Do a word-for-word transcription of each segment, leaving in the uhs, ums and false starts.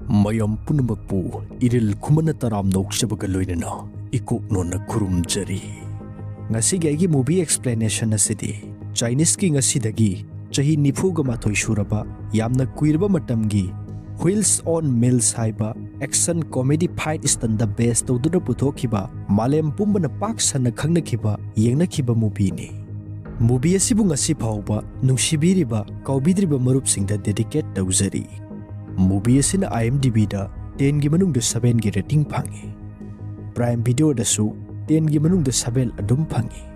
ꯃꯌꯥꯝ ꯄꯨꯝꯅꯃꯛꯄꯨ ꯏꯔꯤꯜ ꯈꯨꯃꯟꯅ ꯇꯔꯥꯝꯅ ꯑꯣꯛꯆꯕꯒ ꯂꯣꯏꯅꯅ ꯏꯀꯣꯛ ꯅꯣꯟꯅ ꯈꯨꯔꯨꯝꯖꯔꯤ꯫ ꯉꯁꯤꯒꯤ ꯑꯩꯒꯤ movie explanation ꯑꯁꯤꯗꯤ Chineseꯀꯤ ꯉꯁꯤꯗꯒꯤ ꯆꯍꯤ ꯅꯤꯐꯨꯒ ꯃꯥꯊꯣꯏ ꯁꯨꯔꯕ ꯌꯥꯝꯅ ꯀꯨꯏꯔꯕ ꯃꯇꯝꯒꯤ Wheels on Meals ꯍꯥꯏꯕ action comedy fight stuntꯗ base ꯇꯧꯗꯨꯅ ꯄꯨꯊꯣꯛꯈꯤꯕ ꯃꯥꯂꯦꯝ ꯄꯨꯝꯕꯅ ꯄꯥꯛ ꯁꯟꯅ ꯈꯪꯅꯈꯤꯕ ꯌꯦꯡꯅꯈꯤꯕ movieꯅꯤ꯫ Movie ꯑꯁꯤꯕꯨ ꯉꯁꯤ ꯐꯥꯎꯕ ꯅꯨꯡꯁꯤꯕꯤꯔꯤꯕ ꯀꯥꯎꯕꯤꯗ꯭ꯔꯤꯕ ꯃꯔꯨꯞꯁꯤꯡꯗ dedicate ꯇꯧꯖꯔꯤ꯫ Movie ꯑꯁꯤꯅ IMDbꯗ tenꯒꯤ ꯃꯅꯨꯡꯗ sevenꯒꯤ rating ꯐꯪꯉꯤ꯫ Prime Videoꯗꯁꯨ tenꯒꯤ ꯃꯅꯨꯡꯗ seven ꯑꯗꯨꯝ ꯐꯪꯉꯤ꯫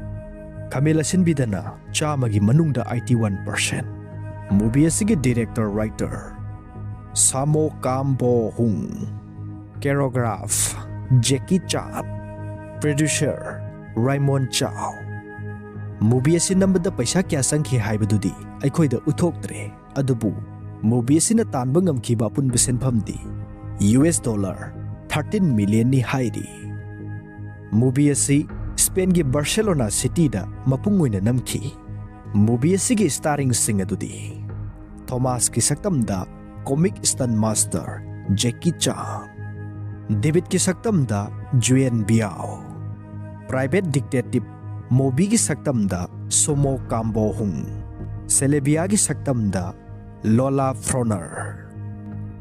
ꯈꯥꯃꯦꯟ ꯑꯁꯤꯟꯕꯤꯗꯅ ꯆꯥꯝꯃꯒꯤ ꯃꯅꯨꯡꯗ eighty one percent꯫ Movie ꯑꯁꯤꯒꯤ director writer Samo Kambo Hung, choreograph Jackie Chan, producer Raymond Chow꯫ Movie ꯑꯁꯤ ꯅꯝꯕꯗ ꯄꯩꯁꯥ ꯀꯌꯥ ꯆꯪꯈꯤ ꯍꯥꯏꯕꯗꯨꯗꯤ ꯑꯩꯈꯣꯏꯗ ꯎꯠꯊꯣꯛꯇ꯭ꯔꯦ꯫ ꯑꯗꯨꯕꯨ movie ꯑꯁꯤꯅ ꯇꯥꯟꯕ ꯉꯝꯈꯤꯕ ꯑꯄꯨꯟꯕ ꯁꯦꯟꯐꯝꯗꯤ US dollar thirteen millionꯅꯤ ꯍꯥꯏꯔꯤ꯫ Movie ꯑꯁꯤ Spainꯒꯤ Barcelona cityꯗ ꯃꯄꯨꯡ ꯑꯣꯏꯅ ꯅꯝꯈꯤ꯫ Movie ꯑꯁꯤꯒꯤ starringꯁꯤꯡ ꯑꯗꯨꯗꯤ Thomasꯀꯤ ꯁꯛꯇꯝꯗ comic stunt master Jackie Chan, Davidꯀꯤ ꯁꯛꯇꯝꯗ Juan Biao, private detective Mobiꯒꯤ ꯁꯛꯇꯝꯗ Sumo Kambo Hung, Selebiaꯒꯤ ꯁꯛꯇꯝꯗ Lola Froner꯫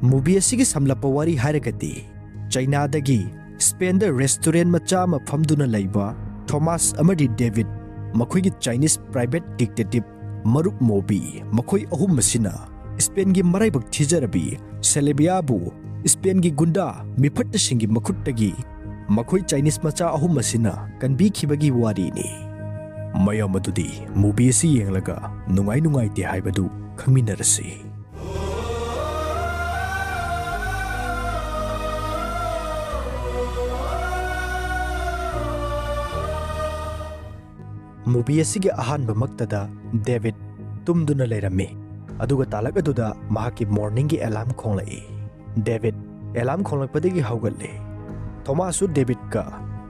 Movie ꯑꯁꯤꯒꯤ ꯁꯝꯂꯞꯄ ꯋꯥꯔꯤ ꯍꯥꯏꯔꯒꯗꯤ, ꯆꯩꯅꯥꯗꯒꯤ Spainꯗ restaurant ꯃꯆꯥ ꯑꯃ ꯐꯝꯗꯨꯅ ꯂꯩꯕ ꯊꯣꯃꯥꯁ ꯑꯃꯗꯤ ꯗꯦꯕꯤꯠ, ꯃꯈꯣꯏꯒꯤ Chinese private detective ꯃꯔꯨꯞ ꯃꯣꯕꯤ, ꯃꯈꯣꯏ ꯑꯍꯨꯝ ꯑꯁꯤꯅ Spainꯒꯤ ꯃꯔꯥꯏꯕꯛ ꯊꯤꯖꯔꯕꯤ ꯁꯦꯂꯦꯕꯤꯌꯥꯕꯨ Spainꯒꯤ ꯒꯨꯟꯗꯥ ꯃꯤꯐꯠꯇꯁꯤꯡꯒꯤ ꯃꯈꯨꯠꯇꯒꯤ ꯃꯈꯣꯏ Chinese ꯃꯆꯥ ꯑꯍꯨꯝ ꯑꯁꯤꯅ ꯀꯟꯕꯤꯈꯤꯕꯒꯤ ꯋꯥꯔꯤꯅꯤ꯫ ꯃꯌꯥꯝ ꯑꯗꯨꯗꯤ movie ꯑꯁꯤ ꯌꯦꯡꯂꯒ ꯅꯨꯡꯉꯥꯏ ꯅꯨꯡꯉꯥꯏꯇꯦ ꯍꯥꯏꯕꯗꯨ ꯈꯪꯃꯤꯟꯅꯔꯁꯤ꯫ Movie ꯑꯁꯤꯒꯤ ꯑꯍꯥꯟꯕꯃꯛꯇꯗ ꯗꯦꯕꯤꯠ ꯇꯨꯝꯗꯨꯅ ꯂꯩꯔꯝꯃꯤ, ꯑꯗꯨꯒ ꯇꯥꯂꯛ ꯑꯗꯨꯗ ꯃꯍꯥꯛꯀꯤ morningꯒꯤ alarm ꯈꯣꯡꯂꯛꯏ꯫ ꯗꯦꯕꯤꯠ alarm ꯈꯣꯡꯂꯛꯄꯗꯒꯤ ꯍꯧꯒꯠꯂꯤ꯫ ꯊꯣꯃꯥꯁꯁꯨ ꯗꯦꯕꯤꯠꯀ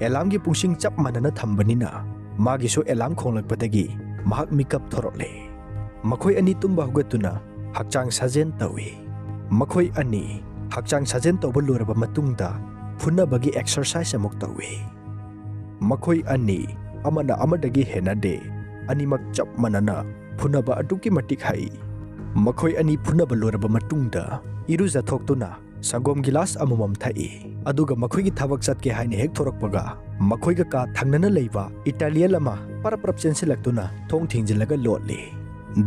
alarmꯒꯤ ꯄꯨꯡꯁꯤꯡ ꯆꯞ ꯃꯥꯟꯅꯅ ꯊꯝꯕꯅꯤꯅ ꯃꯥꯒꯤꯁꯨ alarm ꯈꯣꯡꯂꯛꯄꯗꯒꯤ ꯃꯍꯥꯛ ꯃꯤꯀꯞ ꯊꯣꯔꯛꯂꯦ꯫ ꯃꯈꯣꯏ ꯑꯅꯤ ꯇꯨꯝꯕ ꯍꯧꯒꯠꯇꯨꯅ ꯍꯛꯆꯥꯡ ꯁꯥꯖꯦꯜ ꯇꯧꯏ꯫ ꯃꯈꯣꯏ ꯑꯅꯤ ꯍꯛꯆꯥꯡ ꯁꯥꯖꯦꯜ ꯇꯧꯕ ꯂꯣꯏꯔꯕ ꯃꯇꯨꯡꯗ ꯐꯨꯅꯕꯒꯤ ꯑꯦꯛꯁꯔꯁꯥꯏꯁ ꯑꯃꯨꯛ ꯇꯧꯏ꯫ ꯃꯈꯣꯏ ꯑꯅꯤ ꯑꯃꯅ ꯑꯃꯗꯒꯤ ꯍꯦꯟꯅꯗꯦ, ꯑꯅꯤꯃꯛ ꯆꯞ ꯃꯥꯟꯅꯅ ꯐꯨꯅꯕ ꯑꯗꯨꯛꯀꯤ ꯃꯇꯤꯛ ꯍꯩ꯫ ꯃꯈꯣꯏ ꯑꯅꯤ ꯐꯨꯅꯕ ꯂꯣꯏꯔꯕ ꯃꯇꯨꯡꯗ ꯏꯔꯨꯖꯊꯣꯛꯇꯨꯅ ꯁꯪꯒꯣꯝ ꯒꯤꯂꯥꯁ ꯑꯃꯃꯝ ꯊꯛꯏ꯫ ꯑꯗꯨꯒ ꯃꯈꯣꯏꯒꯤ ꯊꯕꯛ ꯆꯠꯀꯦ ꯍꯥꯏꯅ ꯍꯦꯛ ꯊꯣꯔꯛꯄꯒ ꯃꯈꯣꯏꯒ ꯀꯥ ꯊꯪꯅꯅ ꯂꯩꯕ ꯏꯇꯥꯂꯤꯌꯟ ꯑꯃ ꯄꯔꯞ ꯄꯔꯞ ꯆꯦꯟꯁꯤꯜꯂꯛꯇꯨꯅ ꯊꯣꯡ ꯊꯤꯡꯖꯤꯜꯂꯒ ꯂꯣꯠꯂꯤ꯫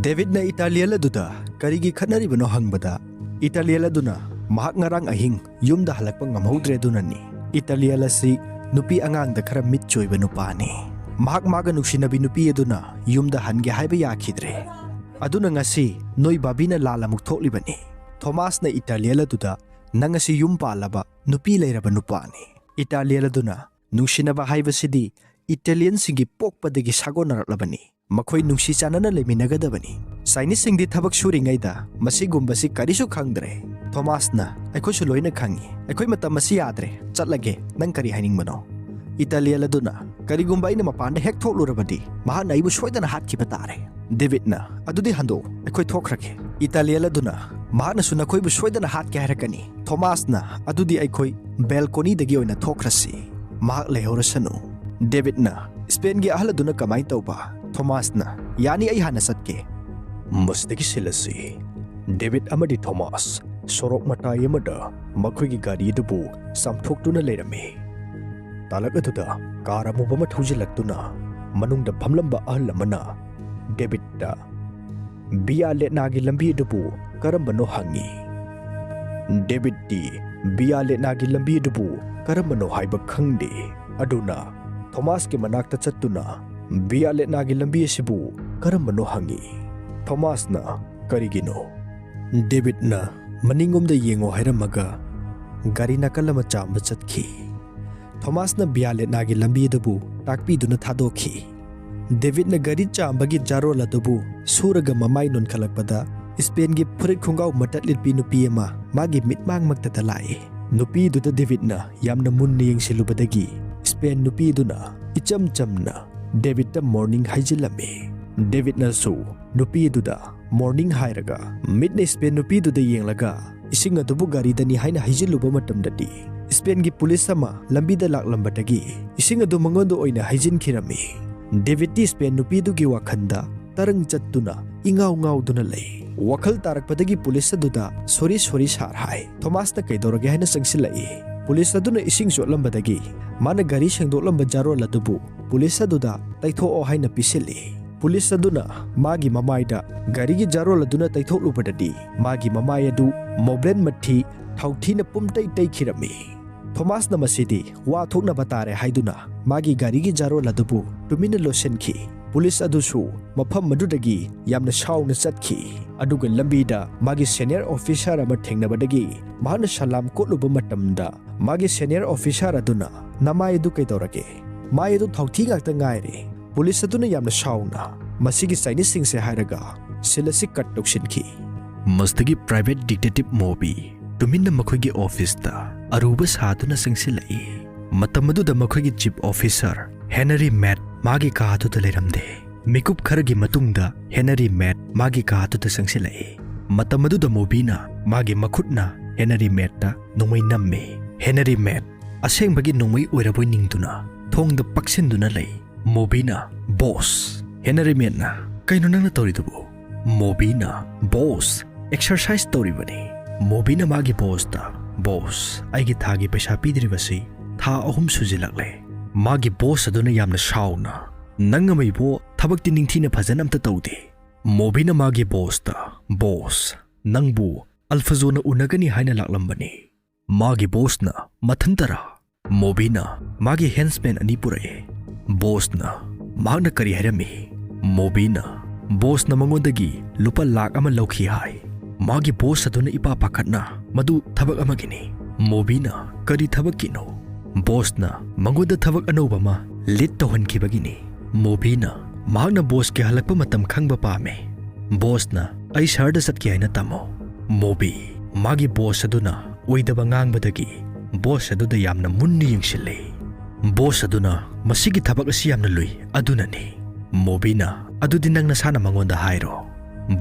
ꯗꯦꯕꯤꯠꯅ ꯏꯇꯥꯂꯤꯌꯟ ꯑꯗꯨꯗ ꯀꯔꯤꯒꯤ ꯈꯠꯅꯔꯤꯕꯅꯣ ꯍꯪꯕꯗ, ꯏꯇꯥꯂꯤꯌꯟ ꯑꯗꯨꯅ ꯃꯍꯥꯛ ꯉꯔꯥꯡ ꯑꯍꯤꯡ ꯌꯨꯝꯗ ꯍꯜꯂꯛꯄ ꯉꯝꯍꯧꯗ꯭ꯔꯦ ꯑꯗꯨꯅꯅꯤ꯫ ꯏꯇꯥꯂꯤꯌꯟ ꯑꯁꯤ ꯅꯨꯄꯤ ꯑꯉꯥꯡꯗ ꯈꯔ ꯃꯤꯠ ꯆꯣꯏꯕ ꯅꯨꯄꯥꯅꯤ꯫ ꯃꯍꯥꯛ ꯃꯥꯒ ꯅꯨꯡꯁꯤꯅꯕꯤ ꯅꯨꯄꯤ ꯑꯗꯨꯅ ꯌꯨꯝꯗ ꯍꯟꯒꯦ ꯍꯥꯏꯕ ꯌꯥꯈꯤꯗ꯭ꯔꯦ꯫ ꯑꯗꯨꯅ ꯉꯁꯤ ꯅꯣꯏ ꯕꯥꯕꯤꯅ ꯂꯥꯜ ꯑꯃꯨꯛ ꯊꯣꯛꯂꯤꯕꯅꯤ꯫ ꯊꯣꯃꯥꯁꯅ ꯏꯇꯥꯂꯤꯌꯟ ꯑꯗꯨꯗ, "ꯅꯪ ꯑꯁꯤ ꯌꯨꯝ ꯄꯥꯜꯂꯕ ꯅꯨꯄꯤ ꯂꯩꯔꯕ ꯅꯨꯄꯥꯅꯤ꯫" ꯏꯇꯥꯂꯤꯌꯟ ꯑꯗꯨꯅ, "ꯅꯨꯡꯁꯤꯅꯕ ꯍꯥꯏꯕꯁꯤꯗꯤ ꯏꯇꯥꯂꯤꯌꯟꯁꯤꯡꯒꯤ ꯄꯣꯛꯄꯗꯒꯤ ꯁꯥꯒꯣꯟꯅꯔꯛꯂꯕꯅꯤ꯫ ꯃꯈꯣꯏ ꯅꯨꯡꯁꯤ ꯆꯥꯟꯅꯅ ꯂꯩꯃꯤꯟꯅꯒꯗꯕꯅꯤ꯫ ꯆꯥꯏꯅꯤꯁꯁꯤꯡꯗꯤ ꯊꯕꯛ ꯁꯨꯔꯤꯉꯩꯗ ꯃꯁꯤꯒꯨꯝꯕꯁꯤ ꯀꯔꯤꯁꯨ ꯈꯪꯗ꯭ꯔꯦ꯫" ꯊꯣꯃꯥꯁꯅ, "ꯑꯩꯈꯣꯏꯁꯨ ꯂꯣꯏꯅ ꯈꯪꯉꯤ꯫ ꯑꯩꯈꯣꯏ ꯃꯇꯝ ꯑꯁꯤ ꯌꯥꯗ꯭ꯔꯦ꯫ ꯆꯠꯂꯒꯦ꯫ ꯅꯪ ꯀꯔꯤ ꯍꯥꯏꯅꯤꯡꯕꯅꯣ?" ꯏꯇꯥꯂꯤꯌꯟ ꯑꯗꯨꯅ, "ꯀꯔꯤꯒꯨꯝꯕ ꯑꯩꯅ ꯃꯄꯥꯟꯗ ꯍꯦꯛ ꯊꯣꯛꯂꯨꯔꯕꯗꯤ ꯃꯍꯥꯛꯅ ꯑꯩꯕꯨ ꯁꯣꯏꯗꯅ ꯍꯥꯠꯈꯤꯕ ꯇꯥꯔꯦ꯫" ꯗꯦꯕꯤꯠꯅ, "ꯑꯗꯨꯗꯤ ꯍꯟꯗꯣꯛꯎ, ꯑꯩꯈꯣꯏ ꯊꯣꯛꯈ꯭ꯔꯒꯦ꯫" ꯏꯇꯥꯂꯤꯌꯟ ꯑꯗꯨꯅ, "ꯃꯍꯥꯛꯅꯁꯨ ꯅꯈꯣꯏꯕꯨ ꯁꯣꯏꯗꯅ ꯍꯥꯠꯀꯦ ꯍꯥꯏꯔꯛꯀꯅꯤ꯫" ꯊꯣꯃꯥꯁꯅ, "ꯑꯗꯨꯗꯤ ꯑꯩꯈꯣꯏ ꯕꯦꯜꯀꯣꯅꯤꯗꯒꯤ ꯑꯣꯏꯅ ꯊꯣꯛꯈ꯭ꯔꯁꯤ, ꯃꯍꯥꯛ ꯂꯩꯍꯧꯔꯁꯅꯨ꯫" ꯗꯦꯕꯤꯠꯅ, "ꯁ꯭ꯄꯦꯟꯒꯤ ꯑꯍꯜ ꯑꯗꯨꯅ ꯀꯃꯥꯏꯅ ꯇꯧꯕ?" ꯊꯣꯃꯥꯁꯅ, "ꯌꯥꯅꯤ, ꯑꯩ ꯍꯥꯟꯅ ꯆꯠꯀꯦ꯫" ꯃꯁꯤꯗꯒꯤ ꯁꯤꯜꯂꯁꯤ꯫ ꯗꯦꯕꯤꯠ ꯑꯃꯗꯤ ꯊꯣꯃꯥꯁ ꯁꯣꯔꯣꯛ ꯃꯇꯥꯏ ꯑꯃꯗ ꯃꯈꯣꯏꯒꯤ ꯒꯥꯔꯤ ꯑꯗꯨꯕꯨ ꯆꯥꯝꯊꯣꯛꯇꯨꯅ ꯂꯩꯔꯝꯃꯤ꯫ ꯇꯥꯂꯛ ꯑꯗꯨꯗ ꯀꯥꯔ ꯑꯃꯨꯕ ꯑꯃ ꯊꯧꯖꯤꯜꯂꯛꯇꯨꯅ ꯃꯅꯨꯡꯗ ꯐꯝꯂꯝꯕ ꯑꯍꯜ ꯑꯃꯅ ꯗꯦꯕꯤꯠꯇ, "ꯕꯤꯌꯥ ꯂꯦꯠꯅꯥꯒꯤ ꯂꯝꯕꯤ ꯑꯗꯨꯕꯨ ꯀꯔꯝꯕꯅꯣ?" ꯍꯪꯉꯤ꯫ ꯗꯦꯕꯤꯠꯇꯤ ꯕꯤꯌꯥ ꯂꯦꯠꯅꯥꯒꯤ ꯂꯝꯕꯤ ꯑꯗꯨꯕꯨ ꯀꯔꯝꯕꯅꯣ ꯍꯥꯏꯕ ꯈꯪꯗꯦ꯫ ꯑꯗꯨꯅ ꯊꯣꯃꯥꯁꯀꯤ ꯃꯅꯥꯛꯇ ꯆꯠꯇꯨꯅ, "ꯕꯤꯌꯥ ꯂꯦꯠꯅꯥꯒꯤ ꯂꯝꯕꯤ ꯑꯁꯤꯕꯨ ꯀꯔꯝꯕꯅꯣ?" ꯍꯪꯉꯤ꯫ ꯊꯣꯃꯥꯁꯅ, "ꯀꯔꯤꯒꯤꯅꯣ?" ꯗꯦꯕꯤꯠꯅ ꯃꯅꯤꯡꯂꯣꯝꯗ ꯌꯦꯡꯉꯣ ꯍꯥꯏꯔꯝꯃꯒ ꯒꯥꯔꯤ ꯅꯥꯀꯜ ꯑꯃ ꯆꯥꯝꯕ ꯆꯠꯈꯤ꯫ ꯊꯣꯃꯥꯁꯅ ꯕꯤꯌꯥ ꯂꯦꯠꯅꯥꯒꯤ ꯂꯝꯕꯤ ꯑꯗꯨꯕꯨ ꯇꯥꯛꯄꯤꯗꯨꯅ ꯊꯥꯗꯣꯛꯈꯤ꯫ ꯗꯦꯕꯤꯠꯅ ꯒꯥꯔꯤ ꯆꯥꯝꯕꯒꯤ ꯖꯥꯔꯣꯜ ꯑꯗꯨꯕꯨ ꯁꯨꯔꯒ ꯃꯃꯥꯏ ꯅꯣꯟꯈꯠꯂꯛꯄꯗ ꯁ꯭ꯄꯦꯟꯒꯤ ꯐꯨꯔꯤꯠ ꯈꯣꯡꯒ꯭ꯔꯥꯎ ꯃꯇꯠ ꯂꯤꯠꯄꯤ ꯅꯨꯄꯤ ꯑꯃ ꯃꯥꯒꯤ ꯃꯤꯠꯃꯥꯡꯃꯛꯇꯗ ꯂꯥꯛꯏ꯫ ꯅꯨꯄꯤꯗꯨꯗ ꯗꯦꯕꯤꯠꯅ ꯌꯥꯝꯅ ꯃꯨꯟꯅ ꯌꯦꯡꯁꯤꯜꯂꯨꯕꯗꯒꯤ ꯁ꯭ꯄꯦꯟ ꯅꯨꯄꯤꯗꯨꯅ ꯏꯆꯝ ꯆꯝꯅ ꯗꯦꯕꯤꯠꯇ ꯃꯣꯔꯅꯤꯡ ꯍꯥꯏꯖꯤꯜꯂꯝꯃꯤ꯫ ꯗꯦꯕꯤꯠꯅꯁꯨ ꯅꯨꯄꯤꯗꯨꯗ ꯃꯣꯔꯅꯤꯡ ꯍꯥꯏꯔꯒ ꯃꯤꯠꯅ ꯁ꯭ꯄꯦꯟ ꯅꯨꯄꯤꯗꯨꯗ ꯌꯦꯡꯂꯒ ꯏꯁꯤꯡ ꯑꯗꯨꯕꯨ ꯒꯥꯔꯤꯗꯅꯤ ꯍꯥꯏꯅ ꯍꯩꯖꯤꯜꯂꯨꯕ ꯃꯇꯝꯗꯗꯤ, ꯁ꯭ꯄꯦꯟꯒꯤ ꯄꯨꯂꯤꯁ ꯑꯃ ꯂꯝꯕꯤꯗ ꯂꯥꯛꯂꯝꯕꯗꯒꯤ ꯏꯁꯤꯡ ꯑꯗꯨ ꯃꯉꯣꯟꯗ ꯑꯣꯏꯅ ꯍꯩꯖꯤꯟꯈꯤꯔꯝꯃꯤ꯫ ꯗꯦꯕꯤꯠꯇꯤ ꯁ꯭ꯄꯦꯟ ꯅꯨꯄꯤꯗꯨꯒꯤ ꯋꯥꯈꯜꯗ ꯇꯔꯪ ꯆꯠꯇꯨꯅ ꯏꯉꯥꯎ ꯉꯥꯎꯗꯨꯅ ꯂꯩ꯫ ꯋꯥꯈꯜ ꯇꯥꯔꯛꯄꯗꯒꯤ ꯄꯨꯂꯤꯁ ꯑꯗꯨꯗ "ꯁꯣꯔꯤ, ꯁꯣꯔꯤ ꯁꯥꯔ" ꯍꯥꯏ꯫ ꯊꯣꯃꯥꯁꯅ "ꯀꯩꯗꯧꯔꯒꯦ?" ꯍꯥꯏꯅ ꯆꯪꯁꯤꯜꯂꯛꯏ꯫ ꯄꯨꯂꯤꯁ ꯑꯗꯨꯅ ꯏꯁꯤꯡ ꯆꯣꯠꯂꯝꯕꯗꯒꯤ ꯃꯥꯅ ꯒꯥꯔꯤ ꯁꯦꯡꯗꯣꯛꯂꯝꯕ ꯖꯥꯔꯣꯜ ꯑꯗꯨꯕꯨ ꯄꯨꯂꯤꯁ ꯑꯗꯨꯗ "ꯇꯩꯊꯣꯛꯑꯣ" ꯍꯥꯏꯅ ꯄꯤꯁꯤꯜꯂꯤ꯫ ꯄꯨꯂꯤꯁ ꯑꯗꯨꯅ ꯃꯥꯒꯤ ꯃꯃꯥꯏꯗ ꯒꯥꯔꯤꯒꯤ ꯖꯥꯔꯣꯜ ꯑꯗꯨꯅ ꯇꯩꯊꯣꯛꯂꯨꯕꯗꯗꯤ, ꯃꯥꯒꯤ ꯃꯃꯥꯏ ꯑꯗꯨ ꯃꯣꯕ꯭ꯂꯦꯟ ꯃꯊꯤ ꯊꯥꯎꯊꯤꯅ ꯄꯨꯝꯇꯩ ꯇꯩꯈꯤꯔꯝꯃꯤ꯫ ꯊꯣꯃꯥꯁꯅ "ꯃꯁꯤꯗꯤ ꯋꯥ ꯊꯣꯛꯅꯕ ꯇꯥꯔꯦ" ꯍꯥꯏꯗꯨꯅ ꯃꯥꯒꯤ ꯒꯥꯔꯤꯒꯤ ꯖꯥꯔꯣꯜ ꯑꯗꯨꯕꯨ ꯇꯨꯃꯤꯟꯅ ꯂꯣꯠꯁꯤꯟꯈꯤ꯫ ꯄꯨꯂꯤꯁ ꯑꯗꯨꯁꯨ ꯃꯐꯝ ꯑꯗꯨꯗꯒꯤ ꯌꯥꯝꯅ ꯁꯥꯎꯅ ꯆꯠꯈꯤ꯫ ꯑꯗꯨꯒ ꯂꯝꯕꯤꯗ ꯃꯥꯒꯤ ꯁꯦꯅꯤꯌꯔ ꯑꯣꯐꯤꯁꯥꯔ ꯑꯃ ꯊꯦꯡꯅꯕꯗꯒꯤ ꯃꯍꯥꯛꯅ ꯁꯂꯥꯝ ꯀꯣꯠꯂꯨꯕ ꯃꯇꯝꯗ, ꯃꯥꯒꯤ ꯁꯦꯅꯤꯌꯔ ꯑꯣꯐꯤꯁꯥꯔ ꯑꯗꯨꯅ, "ꯅꯃꯥꯏ ꯑꯗꯨ ꯀꯩꯗꯧꯔꯒꯦ? ꯃꯥꯏ ꯑꯗꯨ ꯊꯥꯎꯊꯤ ꯉꯥꯛꯇ ꯉꯥꯏꯔꯦ"꯫ ꯄꯨꯂꯤꯁ ꯑꯗꯨꯅ ꯌꯥꯝꯅ ꯁꯥꯎꯅ "ꯃꯁꯤꯒꯤ ꯆꯥꯏꯅꯤꯁꯁꯤꯡꯁꯦ" ꯍꯥꯏꯔꯒ ꯁꯤꯜ ꯑꯁꯤ ꯀꯠ ꯇꯧꯁꯤꯟꯈꯤ꯫ ꯃꯁꯤꯗꯒꯤ ꯄ꯭ꯔꯥꯏꯚꯦꯠ ꯗꯤꯇꯦꯛꯇꯤꯚ ꯃꯣꯕꯤ ꯇꯨꯃꯤꯟꯅ ꯃꯈꯣꯏꯒꯤ ꯑꯣꯐꯤꯁꯇ ꯑꯔꯨꯕ ꯁꯥꯗꯨꯅ ꯆꯪꯁꯤꯜꯂꯛꯏ꯫ ꯃꯇꯝ ꯑꯗꯨꯗ ꯃꯈꯣꯏꯒꯤ ꯆꯤꯐ ꯑꯣꯐꯤꯁꯥꯔ ꯍꯦꯅꯔꯤ ꯃꯦꯠ ꯃꯥꯒꯤ ꯀꯥ ꯑꯗꯨꯗ ꯂꯩꯔꯝꯗꯦ꯫ ꯃꯤꯀꯨꯞ ꯈꯔꯒꯤ ꯃꯇꯨꯡꯗ ꯍꯦꯅꯔꯤ ꯃꯦꯠ ꯃꯥꯒꯤ ꯀꯥ ꯑꯗꯨꯗ ꯆꯪꯁꯤꯜꯂꯛꯏ꯫ ꯃꯇꯝ ꯑꯗꯨꯗ ꯃꯣꯕꯤꯅ ꯃꯥꯒꯤ ꯃꯈꯨꯠꯅ ꯍꯦꯅꯔꯤ ꯃꯦꯠꯇ ꯅꯣꯡꯃꯩ ꯅꯝꯃꯤ꯫ ꯍꯦꯅꯔꯤ ꯃꯦꯠ ꯑꯁꯦꯡꯕꯒꯤ ꯅꯣꯡꯃꯩ ꯑꯣꯏꯔꯕꯣꯏ ꯅꯤꯡꯗꯨꯅ ꯊꯣꯡꯗ ꯄꯛꯁꯤꯟꯗꯨꯅ ꯂꯩ꯫ ꯃꯣꯕꯤꯅ, "ꯕꯣꯁ!" ꯍꯦꯅꯔꯤ ꯃꯦꯠꯅ, "ꯀꯩꯅꯣ ꯅꯪꯅ ꯇꯧꯔꯤꯗꯨꯕꯨ?" ꯃꯣꯕꯤꯅ, "ꯕꯣꯁ, ꯑꯦꯛꯁꯔꯁꯥꯏꯁ ꯇꯧꯔꯤꯕꯅꯤ"꯫ ꯃꯣꯕꯤꯅ ꯃꯥꯒꯤ ꯕꯣꯁꯇ, "ꯕꯣꯁ, ꯑꯩꯒꯤ ꯊꯥꯒꯤ ꯄꯩꯁꯥ ꯄꯤꯗ꯭ꯔꯤꯕꯁꯤ ꯊꯥ ꯑꯍꯨꯝ ꯁꯨꯖꯤꯜꯂꯛꯂꯦ"꯫ ꯃꯥꯒꯤ ꯕꯣꯁ ꯑꯗꯨꯅ ꯌꯥꯝꯅ ꯁꯥꯎꯅ, "ꯅꯪ ꯑꯃ ꯏꯕꯣ, ꯊꯕꯛꯇꯤ ꯅꯤꯡꯊꯤꯅ ꯐꯖꯅ ꯑꯝꯇ ꯇꯧꯗꯦ"꯫ ꯃꯣꯕꯤꯅ ꯃꯥꯒꯤ ꯕꯣꯁꯇ, "ꯕꯣꯁ, ꯅꯪꯕꯨ ꯑꯜꯐꯖꯣꯅ ꯎꯅꯒꯅꯤ ꯍꯥꯏꯅ ꯂꯥꯛꯂꯝꯕꯅꯤ"꯫ ꯃꯥꯒꯤ ꯕꯣꯁꯅ, "ꯃꯊꯟꯇꯔꯥ?" ꯃꯣꯕꯤꯅ ꯃꯥꯒꯤ ꯍꯦꯟꯁꯃꯦꯟ ꯑꯅꯤ ꯄꯨꯔꯛꯑꯦ꯫ ꯕꯣꯁꯅ ꯃꯍꯥꯛꯅ ꯀꯔꯤ ꯍꯥꯏꯔꯝꯃꯤ? ꯃꯣꯕꯤꯅ ꯕꯣꯁꯅ ꯃꯉꯣꯟꯗꯒꯤ ꯂꯨꯄꯥ ꯂꯥꯈ ꯑꯃ ꯂꯧꯈꯤ ꯍꯥꯏ꯫ ꯃꯥꯒꯤ ꯕꯣꯁ ꯑꯗꯨꯅ ꯏꯄꯥ ꯄꯥꯈꯠꯅ, "ꯃꯗꯨ ꯊꯕꯛ ꯑꯃꯒꯤꯅꯤ"꯫ ꯃꯣꯕꯤꯅ, "ꯀꯔꯤ ꯊꯕꯛꯀꯤꯅꯣ?" ꯕꯣꯁꯅ ꯃꯉꯣꯟꯗ ꯊꯕꯛ ꯑꯅꯧꯕ ꯑꯃ ꯂꯤꯗ ꯇꯧꯍꯟꯈꯤꯕꯒꯤꯅꯤ꯫ ꯃꯣꯕꯤꯅ ꯃꯍꯥꯛꯅ ꯕꯣꯁꯀꯤ ꯍꯜꯂꯛꯄ ꯃꯇꯝ ꯈꯪꯕ ꯄꯥꯝꯃꯤ꯫ ꯕꯣꯁꯅ, "ꯑꯩ ꯁꯍꯔꯗ ꯆꯠꯀꯦ ꯍꯥꯏꯅ ꯇꯝꯃꯣ"꯫ ꯃꯣꯕꯤ ꯃꯥꯒꯤ ꯕꯣꯁ ꯑꯗꯨꯅ ꯑꯣꯏꯗꯕ ꯉꯥꯡꯕꯗꯒꯤ ꯕꯣꯁ ꯑꯗꯨꯗ ꯌꯥꯝꯅ ꯃꯨꯟꯅ ꯌꯦꯡꯁꯤꯜꯂꯤ꯫ ꯕꯣꯁ ꯑꯗꯨꯅ, "ꯃꯁꯤꯒꯤ ꯊꯕꯛ ꯑꯁꯤ ꯌꯥꯝꯅ ꯂꯨꯏ, ꯑꯗꯨꯅꯅꯤ"꯫ ꯃꯣꯕꯤꯅ, "ꯑꯗꯨꯗꯤ ꯅꯪ ꯅꯁꯥꯅ ꯃꯉꯣꯟꯗ ꯍꯥꯏꯔꯣ"꯫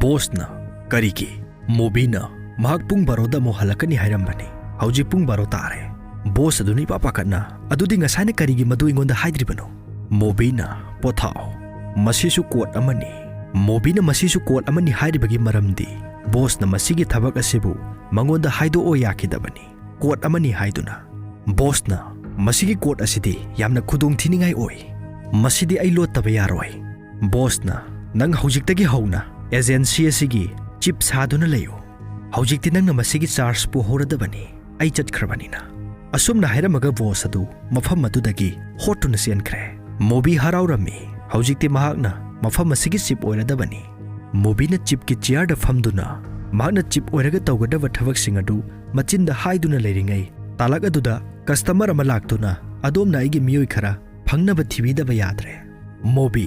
ꯕꯣꯁꯅ, "ꯀꯔꯤꯒꯤ?" ꯃꯣꯕꯤꯅ, ꯃꯍꯥꯛ ꯄꯨꯡ ꯕꯥꯔꯣꯗ ꯑꯃꯨꯛ ꯍꯜꯂꯛꯀꯅꯤ ꯍꯥꯏꯔꯝꯕꯅꯤ꯫ ꯍꯧꯖꯤꯛ ꯄꯨꯡ ꯕꯥꯔꯣ ꯇꯥꯔꯦ꯫ ꯕꯣꯁ ꯑꯗꯨꯅ ꯏꯄꯥ ꯄꯥꯈꯠꯅ, "ꯑꯗꯨꯗꯤ ꯉꯁꯥꯏꯅ ꯀꯔꯤꯒꯤ ꯃꯗꯨ ꯑꯩꯉꯣꯟꯗ ꯍꯥꯏꯗ꯭ꯔꯤꯕꯅꯣ?" ꯃꯣꯕꯤꯅ, "ꯄꯣꯊꯥꯎ꯫ ꯃꯁꯤꯁꯨ ꯀꯣꯗ ꯑꯃꯅꯤ꯫" ꯃꯣꯕꯤꯅ "ꯃꯁꯤꯁꯨ ꯀꯣꯗ ꯑꯃꯅꯤ" ꯍꯥꯏꯔꯤꯕꯒꯤ ꯃꯔꯝꯗꯤ ꯕꯣꯁꯅ ꯃꯁꯤꯒꯤ ꯊꯕꯛ ꯑꯁꯤꯕꯨ ꯃꯉꯣꯟꯗ ꯍꯥꯏꯗꯣꯛꯑꯣ ꯌꯥꯈꯤꯗꯕꯅꯤ꯫ ꯀꯣꯗ ꯑꯃꯅꯤ ꯍꯥꯏꯗꯨꯅ꯫ ꯕꯣꯁꯅ, "ꯃꯁꯤꯒꯤ ꯀꯣꯗ ꯑꯁꯤꯗꯤ ꯌꯥꯝꯅ ꯈꯨꯗꯣꯡꯊꯤꯅꯤꯡꯉꯥꯏ ꯑꯣꯏ꯫ ꯃꯁꯤꯗꯤ ꯑꯩ ꯂꯣꯠꯇꯕ ꯌꯥꯔꯣꯏ꯫" ꯕꯣꯁꯅ, "ꯅꯪ ꯍꯧꯖꯤꯛꯇꯒꯤ ꯍꯧꯅ ꯑꯦꯖꯦꯟꯁꯤ ꯑꯁꯤꯒꯤ ꯆꯤꯞ ꯁꯥꯗꯨꯅ ꯂꯩꯌꯨ꯫ ꯍꯧꯖꯤꯛꯇꯤ ꯅꯪꯅ ꯃꯁꯤꯒꯤ ꯆꯥꯔꯖ ꯄꯨꯍꯧꯔꯗꯕꯅꯤ꯫ ꯑꯩ ꯆꯠꯈ꯭ꯔꯕꯅꯤꯅ꯫" ꯑꯁꯨꯝꯅ ꯍꯥꯏꯔꯝꯃꯒ ꯕꯣꯁ ꯑꯗꯨ ꯃꯐꯝ ꯑꯗꯨꯗꯒꯤ ꯍꯣꯠꯇꯨꯅ ꯆꯦꯟꯈ꯭ꯔꯦ꯫ ꯃꯣꯕꯤ ꯍꯔꯥꯎꯔꯝꯃꯤ꯫ ꯍꯧꯖꯤꯛꯇꯤ ꯃꯍꯥꯛꯅ ꯃꯐꯝ ꯑꯁꯤꯒꯤ ꯆꯤꯞ ꯑꯣꯏꯔꯗꯕꯅꯤ꯫ ꯃꯣꯕꯤꯅ ꯆꯤꯞꯀꯤ ꯆꯤꯌꯥꯔꯗ ꯐꯝꯗꯨꯅ ꯃꯍꯥꯛꯅ ꯆꯤꯞ ꯑꯣꯏꯔꯒ ꯇꯧꯒꯗꯕ ꯊꯕꯛꯁꯤꯡ ꯑꯗꯨ ꯃꯆꯤꯟꯗ ꯍꯥꯏꯗꯨꯅ ꯂꯩꯔꯤꯉꯩ, ꯇꯥꯂꯛ ꯑꯗꯨꯗ ꯀꯁꯇꯃꯔ ꯑꯃ ꯂꯥꯛꯇꯨꯅ, "ꯑꯗꯣꯝꯅ ꯑꯩꯒꯤ ꯃꯤꯑꯣꯏ ꯈꯔ ꯐꯪꯅꯕ ꯊꯤꯕꯤꯗꯕ ꯌꯥꯗ꯭ꯔꯦ꯫" ꯃꯣꯕꯤ